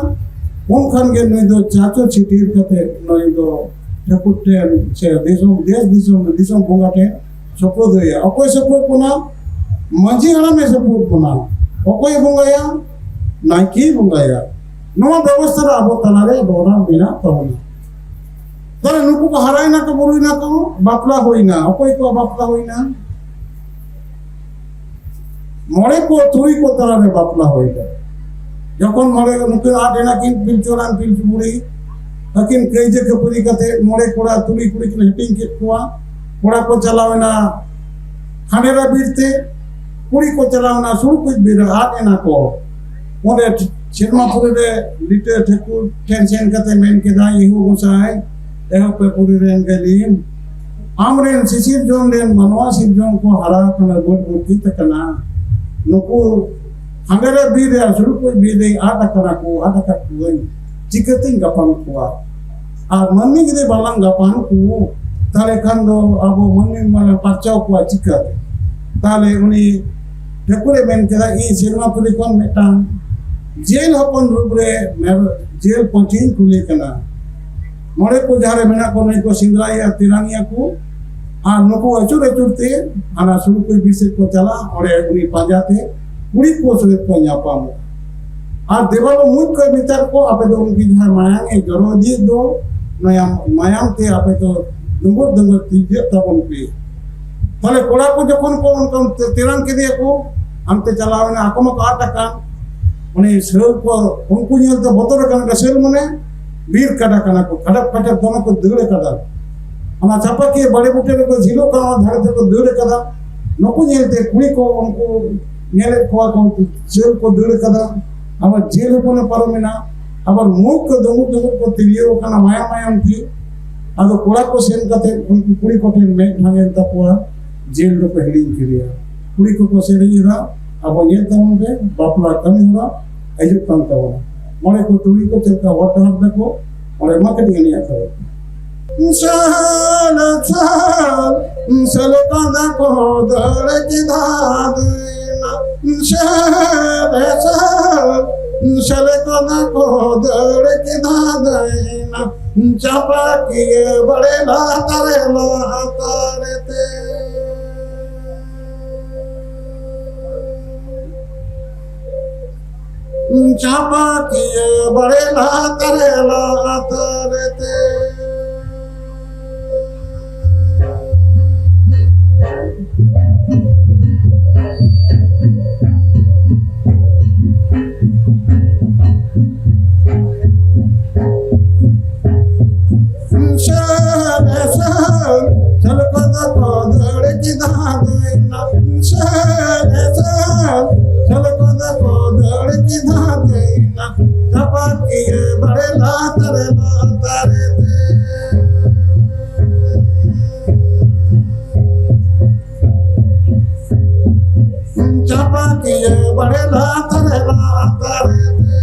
ᱩᱱ ᱠᱷᱟᱱ ᱜᱮ ᱱᱩᱭ ᱫᱚ ᱪᱟᱪᱳ ᱪᱷᱟᱹᱴᱭᱟᱹᱨ ᱠᱟᱛᱮ ᱱᱩᱭ ᱫᱚ ᱴᱷᱟᱹᱠᱩᱨ ᱴᱷᱮᱱ ᱥᱮ ᱫᱤᱥᱚᱢ, ᱫᱮᱥ ᱫᱤᱥᱚᱢ, ᱫᱤᱥᱚᱢ ᱵᱚᱸᱜᱟ ᱴᱷᱮᱱ ᱥᱚᱯᱚᱫ ᱦᱩᱭᱩᱜᱼᱟ᱾ ᱚᱠᱚᱭ ᱥᱚᱯᱚᱫ ᱵᱚᱱᱟ? ᱢᱟᱹᱡᱷᱤ ᱦᱟᱲᱟᱢᱮ ᱥᱚᱯᱚᱫ ᱵᱚᱱᱟ᱾ ᱚᱠᱚᱭᱮ ᱵᱚᱸᱜᱟᱭᱟ? ᱱᱟᱭᱠᱮᱭ ᱵᱚᱸᱜᱟᱭᱟ᱾ ᱱᱚᱣᱟ ᱵᱮᱵᱚᱥᱛᱷᱟ ᱨᱮ ᱟᱵᱚ ᱛᱟᱞᱟᱨᱮ ᱵᱚᱨᱟ ᱢᱮᱱᱟᱜ ᱛᱟᱵᱚᱱᱟ᱾ ᱛᱟᱦᱞᱮ ᱱᱩᱠᱩ ᱠᱚ ᱦᱟᱨᱟᱭᱮᱱᱟ ᱠᱚ, ᱵᱩᱨᱩᱭᱮᱱᱟ ᱠᱚ, ᱵᱟᱯᱞᱟ ᱦᱩᱭᱱᱟ᱾ ᱚᱠᱚᱭ ᱠᱚᱣᱟᱜ ᱵᱟᱯᱞᱟ ᱦᱩᱭᱱᱟ? ᱢᱚᱬᱮ ᱠᱚ ᱛᱩᱨᱩᱭ ᱠᱚ ᱛᱟᱞᱟᱨᱮ ᱵᱟᱯᱞᱟ ᱦᱩᱭᱱᱟ᱾ ᱡᱚᱠᱷᱚᱱ ᱢᱚᱬᱮ ᱱᱩᱠᱤᱱ ᱟᱫ ᱮᱱᱟ ᱠᱤᱱ, ᱯᱤᱞᱪᱩ ᱦᱟᱲᱟᱢ ᱯᱤᱞᱪᱩ ᱵᱩᱲᱦᱤ, ᱟᱹᱠᱤᱱ ᱠᱟᱹᱭᱡᱟᱹ ᱠᱷᱟᱹᱯᱟᱹᱨᱤ ᱠᱟᱛᱮ ᱢᱚᱬᱮ ᱠᱚᱲᱟ ᱛᱩᱨᱩᱭ ᱠᱩᱲᱤ ᱠᱤᱱ ᱦᱟᱹᱴᱤᱧ ᱠᱮᱫ ᱠᱚᱣᱟ᱾ ᱠᱚᱲᱟ ᱠᱚ ᱪᱟᱞᱟᱣ ᱮᱱᱟ ᱠᱷᱟᱸᱰᱮᱨᱟ ᱵᱤᱨ ᱛᱮ, ᱠᱩᱲᱤ ᱠᱚ ᱪᱟᱞᱟᱣ ᱮᱱᱟ ᱥᱩᱲᱩᱠᱩᱡ ᱵᱤᱨ ᱨᱮ, ᱟᱫ ᱮᱱᱟ ᱠᱚ᱾ ᱚᱸᱰᱮ ᱥᱮᱨᱢᱟ ᱯᱩᱨᱤ ᱨᱮ ᱞᱤᱴᱟᱹ ᱴᱷᱟᱹᱠᱩᱨ ᱴᱷᱮᱱ ᱥᱮᱱ ᱠᱟᱛᱮ ᱢᱮᱱ ᱠᱮᱫᱟ, ᱤᱦᱩ ᱜᱚᱸᱥᱟᱭ, ᱮᱦᱚᱵ ᱯᱮ ᱯᱩᱨᱤ ᱨᱮᱱ ᱜᱟᱹᱞᱤᱢ, ᱟᱢᱨᱮᱱ ᱥᱤᱥᱤᱨ ᱡᱚᱱ ᱨᱮᱱ ᱢᱟᱱᱣᱟ ᱥᱤᱨᱡᱚᱱ ᱠᱚ ᱦᱟᱨᱟ ᱟᱠᱟᱱᱟ, ᱵᱟᱹᱰ ᱵᱩᱨᱠᱤᱛ ᱟᱠᱟᱱᱟ᱾ ᱱᱩᱠᱩ ᱠᱷᱟᱸᱰᱮᱨᱟ ᱵᱤᱨ ᱨᱮ ᱥᱩᱲᱩᱠᱩᱡ ᱵᱤᱨ ᱨᱮ ᱟᱫ ᱟᱠᱟᱱᱟ ᱠᱚ, ᱟᱫ ᱟᱠᱟᱫ ᱠᱚᱣᱟᱹᱧ, ᱪᱤᱠᱟᱹᱛᱤᱧ ᱜᱟᱯᱟᱱ ᱠᱚᱣᱟ? ᱟᱨ ᱢᱟᱹᱱᱢᱤ ᱡᱩᱫᱤ ᱵᱟᱞᱟᱝ ᱜᱟᱯᱟᱱ ᱠᱚ, ᱛᱟᱦᱞᱮ ᱠᱷᱟᱱ ᱫᱚ ᱟᱵᱚ ᱢᱟᱹᱱᱢᱤ ᱢᱟᱞᱮ ᱯᱟᱨᱪᱟᱣ ᱠᱚᱣᱟ ᱪᱤᱠᱟᱹᱛᱮ? ᱛᱟᱦᱞᱮ ᱩᱱᱤ ᱴᱷᱟᱹᱠᱩᱨᱮ ᱢᱮᱱ ᱠᱮᱫᱟ, ᱤᱧ ᱥᱮᱨᱢᱟ ᱯᱩᱨᱤ ᱠᱷᱚᱱ ᱢᱤᱫᱴᱟᱝ ᱡᱮᱞ ᱦᱚᱯᱚᱱ ᱨᱩᱯ ᱨᱮ ᱢᱮᱨ-, ᱡᱮᱞ ᱯᱟᱹᱴᱷᱤᱧ ᱠᱩᱞᱮ ᱠᱟᱱᱟ᱾ ᱢᱚᱬᱮ ᱠᱚ ᱡᱟᱦᱟᱸ ᱨᱮ ᱢᱮᱱᱟᱜ ᱠᱚ, ᱱᱩᱭ ᱠᱚ ᱥᱮᱸᱫᱽᱨᱟᱭᱟ, ᱛᱮᱨᱟᱝᱮᱭᱟ ᱠᱚ, ᱟᱨ ᱱᱩᱠᱩ ᱟᱹᱪᱩᱨ ᱟᱹᱪᱩᱨ ᱛᱮ ᱦᱟᱱᱟ ᱥᱩᱲᱩᱠᱩᱡ ᱵᱤᱨ ᱥᱮᱫ ᱠᱚ ᱪᱟᱞᱟᱜᱼᱟ, ᱚᱸᱰᱮ ᱩᱱᱤ ᱯᱟᱸᱡᱟ ᱛᱮ ᱠᱩᱲᱤ ᱠᱚ ᱥᱚᱸᱜᱮ ᱠᱚ ᱧᱟᱯᱟᱢᱚᱜᱼᱟ᱾ ᱟᱨ ᱫᱮᱵᱟ ᱫᱚ ᱢᱩᱡ ᱠᱚ ᱢᱮᱛᱟ ᱠᱚ, ᱟᱯᱮ ᱫᱚ ᱩᱱᱠᱤᱱ ᱡᱟᱦᱟᱸ ᱢᱟᱭᱟᱝ ᱮ ᱡᱚᱨᱚ ᱤᱫᱤᱭᱮᱫ ᱫᱚ, ᱱᱚᱣᱟ ᱢᱟᱭᱟᱢ ᱛᱮ ᱟᱯᱮ ᱫᱚ ᱫᱩᱸᱜᱩᱲ ᱫᱩᱸᱜᱩᱲ ᱛᱤᱨᱡᱟᱹᱜ ᱛᱟᱵᱚᱱ ᱯᱮ᱾ ᱛᱟᱦᱞᱮ ᱠᱚᱲᱟ ᱠᱚ ᱡᱚᱠᱷᱚᱱ ᱠᱚ ᱚᱱᱠᱟ ᱛᱮ-, ᱛᱮᱨᱟᱝ ᱠᱮᱫᱮᱭᱟ ᱠᱚ, ᱦᱟᱱᱛᱮ ᱪᱟᱞᱟᱣ ᱮᱱᱟ, ᱟᱠᱚ ᱢᱟᱠᱚ ᱟᱫ ᱟᱠᱟᱱ᱾ ᱩᱱᱤ ᱥᱟᱹᱞ ᱠᱚ ᱩᱱᱠᱩ ᱧᱮᱞᱛᱮ ᱵᱚᱛᱚᱨ ᱟᱠᱟᱱᱟ ᱠᱚ, ᱥᱟᱹᱞ ᱢᱟᱱᱮ ᱵᱤᱨ ᱠᱟᱰᱟ ᱠᱟᱱᱟ ᱠᱚ, ᱠᱟᱰᱟ ᱠᱟᱰᱟ ᱫᱚᱢᱮ ᱠᱚ ᱫᱟᱹᱲ ᱟᱠᱟᱫᱟ᱾ ᱚᱱᱟ ᱪᱟᱯᱟᱠᱤᱭᱟᱹ ᱵᱟᱲᱮ ᱵᱩᱴᱟᱹ ᱨᱮᱠᱚ ᱡᱷᱤᱞᱚᱜ ᱠᱟᱱᱟ, ᱚᱱᱟ ᱫᱷᱟᱨᱮ ᱛᱮᱠᱚ ᱫᱟᱹᱲ ᱟᱠᱟᱫᱟ᱾ ᱱᱩᱠᱩ ᱧᱮᱞᱛᱮ ᱠᱩᱲᱤ ᱠᱚ ᱩᱱᱠᱩ ᱧᱮᱞᱮᱫ ᱠᱚᱣᱟ ᱠᱚ, ᱡᱮᱞ ᱠᱚ ᱫᱟᱹᱲ ᱟᱠᱟᱫᱟ, ᱟᱵᱟᱨ ᱡᱮᱞ ᱦᱚᱯᱚᱱᱮ ᱯᱟᱨᱚᱢᱮᱱᱟ, ᱟᱵᱟᱨ ᱢᱩᱡ ᱠᱚ ᱫᱩᱸᱜᱩᱲ ᱫᱩᱸᱜᱩᱲ ᱠᱚ ᱛᱤᱨᱭᱟᱹᱣ ᱟᱠᱟᱱᱟ ᱢᱟᱭᱟᱢ ᱢᱟᱭᱟᱢ ᱛᱮ᱾ ᱟᱫᱚ ᱠᱚᱲᱟ ᱠᱚ ᱥᱮᱱ ᱠᱟᱛᱮ ᱩᱱᱠᱩ ᱠᱩᱲᱤ ᱠᱚᱴᱷᱮᱱ ᱢᱮᱫ ᱰᱷᱟᱝ ᱮᱱ ᱛᱟᱠᱚᱣᱟ, ᱡᱮᱞ ᱫᱚᱠᱚ ᱦᱤᱲᱤᱧ ᱠᱮᱫᱮᱭᱟ᱾ ᱠᱩᱲᱤ ᱠᱚᱠᱚ ᱥᱮᱨᱮᱧ ᱮᱫᱟ, ᱟᱵᱚ ᱧᱮᱞ ᱛᱟᱵᱚᱱ ᱯᱮ, ᱵᱟᱯᱞᱟ ᱠᱟᱹᱢᱤ ᱦᱚᱨᱟ ᱦᱤᱡᱩᱜ ᱠᱟᱱ ᱛᱟᱵᱚᱱᱟ᱾ ᱢᱚᱬᱮ ᱠᱚ ᱛᱩᱨᱩᱭ ᱠᱚ ᱪᱮᱫ ᱞᱮᱠᱟ ᱚᱨ ᱰᱟᱦᱟᱨ ᱫᱟᱠᱚ, ᱚᱸᱰᱮ ᱢᱟ ᱠᱟᱹᱴᱤᱡ ᱮᱱᱮᱡ ᱟᱠᱷᱲᱟ᱾ ᱥᱮᱞ ᱥᱮᱞ ᱥᱮᱞ ᱠᱚᱫᱚ ᱠᱚ ᱫᱟᱹᱲ ᱠᱮᱫᱟ ᱫᱟᱹᱭᱱᱟ᱾ ᱥᱮᱞ ᱥᱮᱞ ᱥᱮᱞ ᱠᱚᱫᱚ ᱠᱚ ᱫᱟᱹᱲ ᱠᱮᱫᱟ ᱫᱟᱹᱭᱱᱟ᱾ ᱪᱟᱯᱟᱠᱤᱭᱟᱹ ᱵᱟᱲᱮ ᱞᱟᱛᱟᱨ ᱞᱟᱛᱟᱨ ᱛᱮ᱾ ᱪᱟᱯᱟᱠᱤᱭᱟᱹ ᱵᱟᱲᱮ ᱞᱟᱛᱟᱨ ᱞᱟᱛᱟᱨ ᱛᱮ᱾ ᱥᱮᱞ ᱥᱮᱞ ᱥᱮᱞ ᱠᱚᱫᱚ ᱠᱚ ᱫᱟᱹᱲ ᱠᱮᱫᱟ ᱫᱟᱹᱭᱱᱟ᱾ ᱥᱮᱞ ᱥᱮᱞ ᱥᱮᱞ ᱠᱚᱫᱚ ᱠᱚ ᱫᱟᱹᱲ ᱠᱮᱫᱟ ᱫᱟᱹᱭᱱᱟ᱾ ᱪᱟᱯᱟᱠᱤᱭᱟᱹ ᱵᱟᱲᱮ ᱞᱟᱛᱟᱨ ᱞᱟᱛᱟᱨ ᱛᱮ᱾ ᱪᱟᱯᱟᱠᱤᱭᱟᱹ ᱵᱟᱲᱮ ᱞᱟᱛᱟᱨ ᱞᱟᱛᱟᱨ ᱛᱮ᱾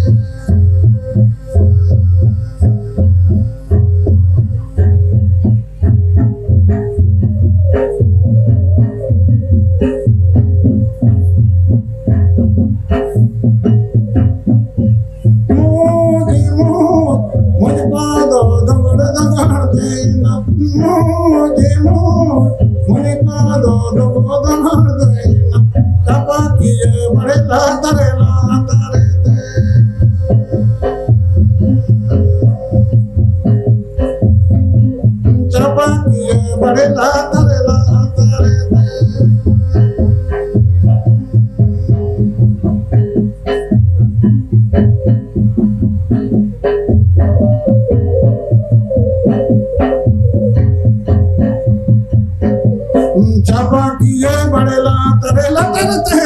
ᱢᱩᱡᱤ ᱢᱩᱡ, ᱢᱩᱡ ᱯᱟᱫᱚ ᱫᱚᱜᱚᱲ ᱫᱚᱜᱚᱲ ᱫᱮᱱᱟ᱾ ᱢᱩᱡᱤ ᱢᱩᱡ, ᱢᱩᱡ ᱯᱟᱫᱚ ᱫᱚᱜᱚᱲ ᱫᱚᱜᱚᱲ ᱫᱮᱱᱟ᱾ ᱪᱟᱯᱟᱠᱤᱭᱟᱹ ᱵᱟᱲᱮ ᱞᱟᱛᱟᱨ ᱞᱟᱛᱟᱨ ᱛᱮ᱾ ᱪᱟᱯᱟᱠᱤᱭᱟᱹ ᱵᱟᱲᱮ ᱞᱟᱛᱟᱨ ᱞᱟᱛᱟᱨ ᱛᱮ᱾ ᱪᱟᱯᱟᱠᱤᱭᱟᱹ ᱵᱟᱲᱮ ᱞᱟᱛᱟᱨ ᱞᱟᱛᱟᱨ ᱛᱮ᱾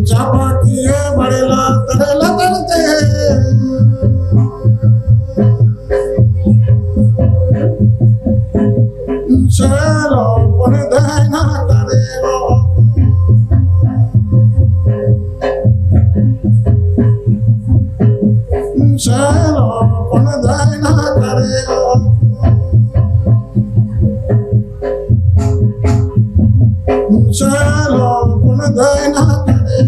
ᱪᱟᱯᱟᱠᱤᱭᱟᱹ ᱵᱟᱲᱮ ᱞᱟᱛᱟᱨ ᱞᱟᱛᱟᱨ ᱛᱮ᱾ ᱥᱮᱞᱚ ᱯᱚᱱ ᱫᱟᱭᱱᱟ ᱛᱟᱨᱮ ᱨᱚ᱾ ᱥᱮᱞᱚ ᱯᱚᱱ ᱫᱟᱭᱱᱟ ᱠᱟᱨᱮ ᱥᱮᱞᱚ ᱯᱚᱱ ᱫᱟᱭᱱᱟ ᱠᱟᱨᱮ᱾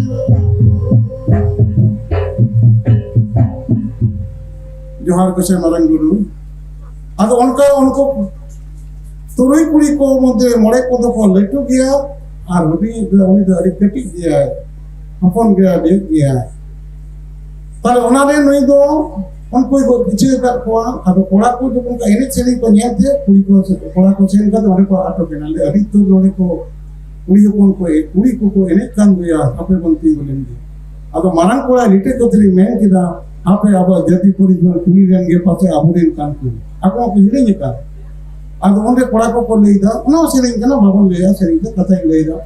ᱡᱚᱦᱟᱨ ᱜᱮ ᱥᱮ ᱢᱟᱨᱟᱝ ᱜᱩᱨᱩ᱾ ᱟᱫᱚ ᱚᱱᱠᱟ ᱩᱱᱠᱩ ᱛᱩᱨᱩᱭ ᱠᱩᱲᱤ ᱠᱚ ᱢᱚᱫᱽᱫᱷᱮ ᱢᱚᱬᱮ ᱠᱚᱫᱚ ᱠᱚ ᱞᱟᱹᱴᱩ ᱜᱮᱭᱟ ᱟᱨ ᱦᱩᱰᱤᱧ ᱫᱚ, ᱩᱱᱤ ᱫᱚ ᱟᱹᱰᱤ ᱠᱟᱹᱴᱤᱡ ᱜᱮᱭᱟᱭ, ᱦᱚᱯᱚᱱ ᱜᱮᱭᱟᱭ, ᱵᱤᱭᱳᱜ ᱜᱮᱭᱟᱭ᱾ ᱛᱟᱦᱞᱮ ᱚᱱᱟᱨᱮ ᱱᱩᱭ ᱫᱚ ᱩᱱᱠᱩ ᱠᱚ ᱯᱤᱪᱷᱟᱹ ᱟᱠᱟᱫ ᱠᱚᱣᱟ᱾ ᱟᱫᱚ ᱠᱚᱲᱟ ᱠᱚ ᱡᱚᱠᱷᱚᱱ ᱠᱚ ᱮᱱᱮᱡ ᱥᱮᱨᱮᱧ ᱠᱚ ᱧᱮᱞ ᱛᱮ ᱠᱩᱲᱤ ᱠᱚ, ᱠᱚᱲᱟ ᱠᱚ ᱥᱮᱱ ᱠᱟᱛᱮ ᱚᱸᱰᱮ ᱠᱚ ᱟᱴᱚᱠ ᱮᱱᱟ᱾ ᱞᱟᱹᱭ, "ᱟᱹᱰᱤ ᱩᱛᱟᱹᱨ ᱱᱚᱰᱮ ᱠᱚ ᱠᱩᱲᱤ ᱦᱚᱯᱚᱱ ᱠᱚ, ᱠᱩᱲᱤ ᱠᱚᱠᱚ ᱮᱱᱮᱡ ᱠᱟᱱ ᱜᱮᱭᱟ, ᱦᱟᱯᱮ ᱵᱚᱱ ᱛᱤᱸᱜᱩ ᱞᱮᱱ ᱜᱮ᱾" ᱟᱫᱚ ᱢᱟᱨᱟᱝ ᱠᱚᱲᱟ ᱞᱤᱴᱟᱹ ᱠᱚᱛᱨᱤ ᱢᱮᱱ ᱠᱮᱫᱟ, "ᱦᱟᱯᱮ ᱟᱵᱚᱣᱟᱜ ᱡᱟᱹᱛᱤ ᱯᱟᱹᱨᱤᱥ ᱵᱚᱱ ᱠᱩᱞᱤ ᱞᱮᱱ ᱜᱮ, ᱯᱟᱥᱮ ᱟᱵᱚᱨᱮᱱ ᱠᱟᱱ ᱠᱚ, ᱟᱠᱚ ᱦᱚᱸᱠᱚ ᱦᱤᱲᱤᱧ ᱟᱠᱟᱫ᱾" ᱟᱫᱚ ᱚᱸᱰᱮ ᱠᱚᱲᱟ ᱠᱚᱠᱚ ᱞᱟᱹᱭ ᱮᱫᱟ, ᱚᱱᱟ ᱦᱚᱸ ᱥᱮᱨᱮᱧ ᱠᱟᱱᱟ, ᱵᱟᱵᱚᱱ ᱞᱟᱹᱭᱟ, ᱥᱮᱨᱮᱧ ᱫᱚ ᱠᱟᱛᱷᱟᱧ ᱞᱟᱹᱭ ᱮᱫᱟ᱾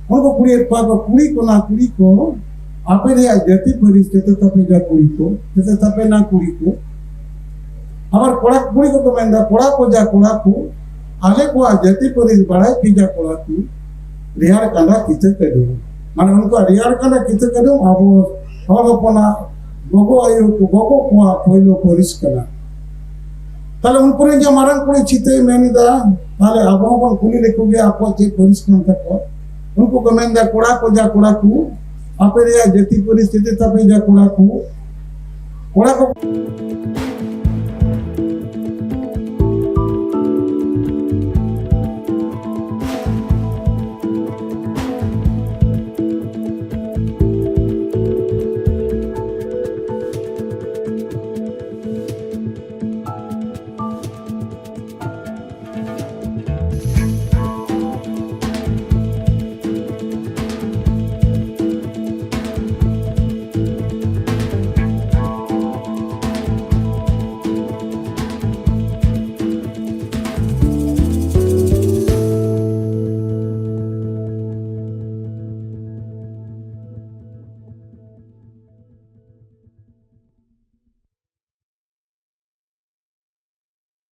ᱩᱱᱠᱩ ᱠᱩᱲᱤ ᱠᱚᱲᱟ ᱠᱚ, ᱠᱩᱲᱤ ᱠᱚ, ᱱᱟ ᱠᱩᱲᱤ ᱠᱚ, ᱟᱯᱮ ᱨᱮᱭᱟᱜ ᱡᱟᱹᱛᱤ ᱯᱟᱹᱨᱤᱥ ᱪᱮᱛᱮ ᱛᱟᱯᱮ ᱡᱟ ᱠᱩᱲᱤ ᱠᱚ, ᱪᱮᱛᱮ ᱛᱟᱯᱮ ᱱᱟ ᱠᱩᱲᱤ ᱠᱚ᱾ ᱟᱵᱟᱨ ᱠᱚᱲᱟ ᱠᱩᱲᱤ ᱠᱚᱠᱚ ᱢᱮᱱᱫᱟ, ᱠᱚᱲᱟ ᱠᱚ ᱡᱟ ᱠᱚᱲᱟ ᱠᱚ, ᱟᱞᱮ ᱠᱚᱣᱟᱜ ᱡᱟᱹᱛᱤ ᱯᱟᱹᱨᱤᱥ ᱵᱟᱲᱟᱭ ᱯᱮ ᱡᱟ ᱠᱚᱲᱟ ᱠᱚ, ᱨᱮᱭᱟᱲ ᱠᱟᱸᱰᱟ ᱠᱤᱛᱟᱹ ᱠᱟᱹᱰᱩᱢ᱾ ᱢᱟᱱᱮ ᱩᱱᱠᱩᱣᱟᱜ ᱨᱮᱭᱟᱲ ᱠᱟᱸᱰᱟ ᱠᱤᱛᱟᱹ ᱠᱟᱹᱰᱩᱢ ᱟᱵᱚ ᱦᱚᱲ ᱦᱚᱯᱚᱱᱟᱜ ᱜᱚᱜᱚ ᱟᱭᱳ ᱠᱚ, ᱜᱚᱜᱚ ᱠᱚᱣᱟᱜ ᱯᱳᱭᱞᱳ ᱯᱟᱹᱨᱤᱥ ᱠᱟᱱᱟ᱾ ᱛᱟᱦᱞᱮ ᱩᱱᱠᱩ ᱨᱮᱱ ᱡᱟᱦᱟᱸ ᱢᱟᱨᱟᱝ ᱠᱩᱲᱤ ᱪᱷᱤᱛᱟᱹᱭ ᱢᱮᱱ ᱮᱫᱟ, ᱛᱟᱦᱞᱮ ᱟᱵᱚ ᱦᱚᱸᱵᱚᱱ ᱠᱩᱞᱤ ᱞᱮᱠᱚ ᱜᱮ ᱟᱠᱚᱣᱟᱜ ᱪᱮᱫ ᱯᱟᱹᱨᱤᱥ ᱠᱟᱱ ᱛᱟᱠᱚᱣᱟ᱾ ᱩᱱᱠᱩ ᱠᱚ ᱢᱮᱱ ᱮᱫᱟ, ᱠᱚᱲᱟ ᱠᱚ ᱡᱟ ᱠᱚᱲᱟ ᱠᱚ, ᱟᱯᱮ ᱨᱮᱭᱟᱜ ᱡᱟᱹᱛᱤ ᱯᱟᱹᱨᱤᱥ ᱪᱮᱫ ᱛᱟᱯᱮ ᱡᱟ ᱠᱚᱲᱟ ᱠᱚ, ᱠᱚᱲᱟ ᱠᱚ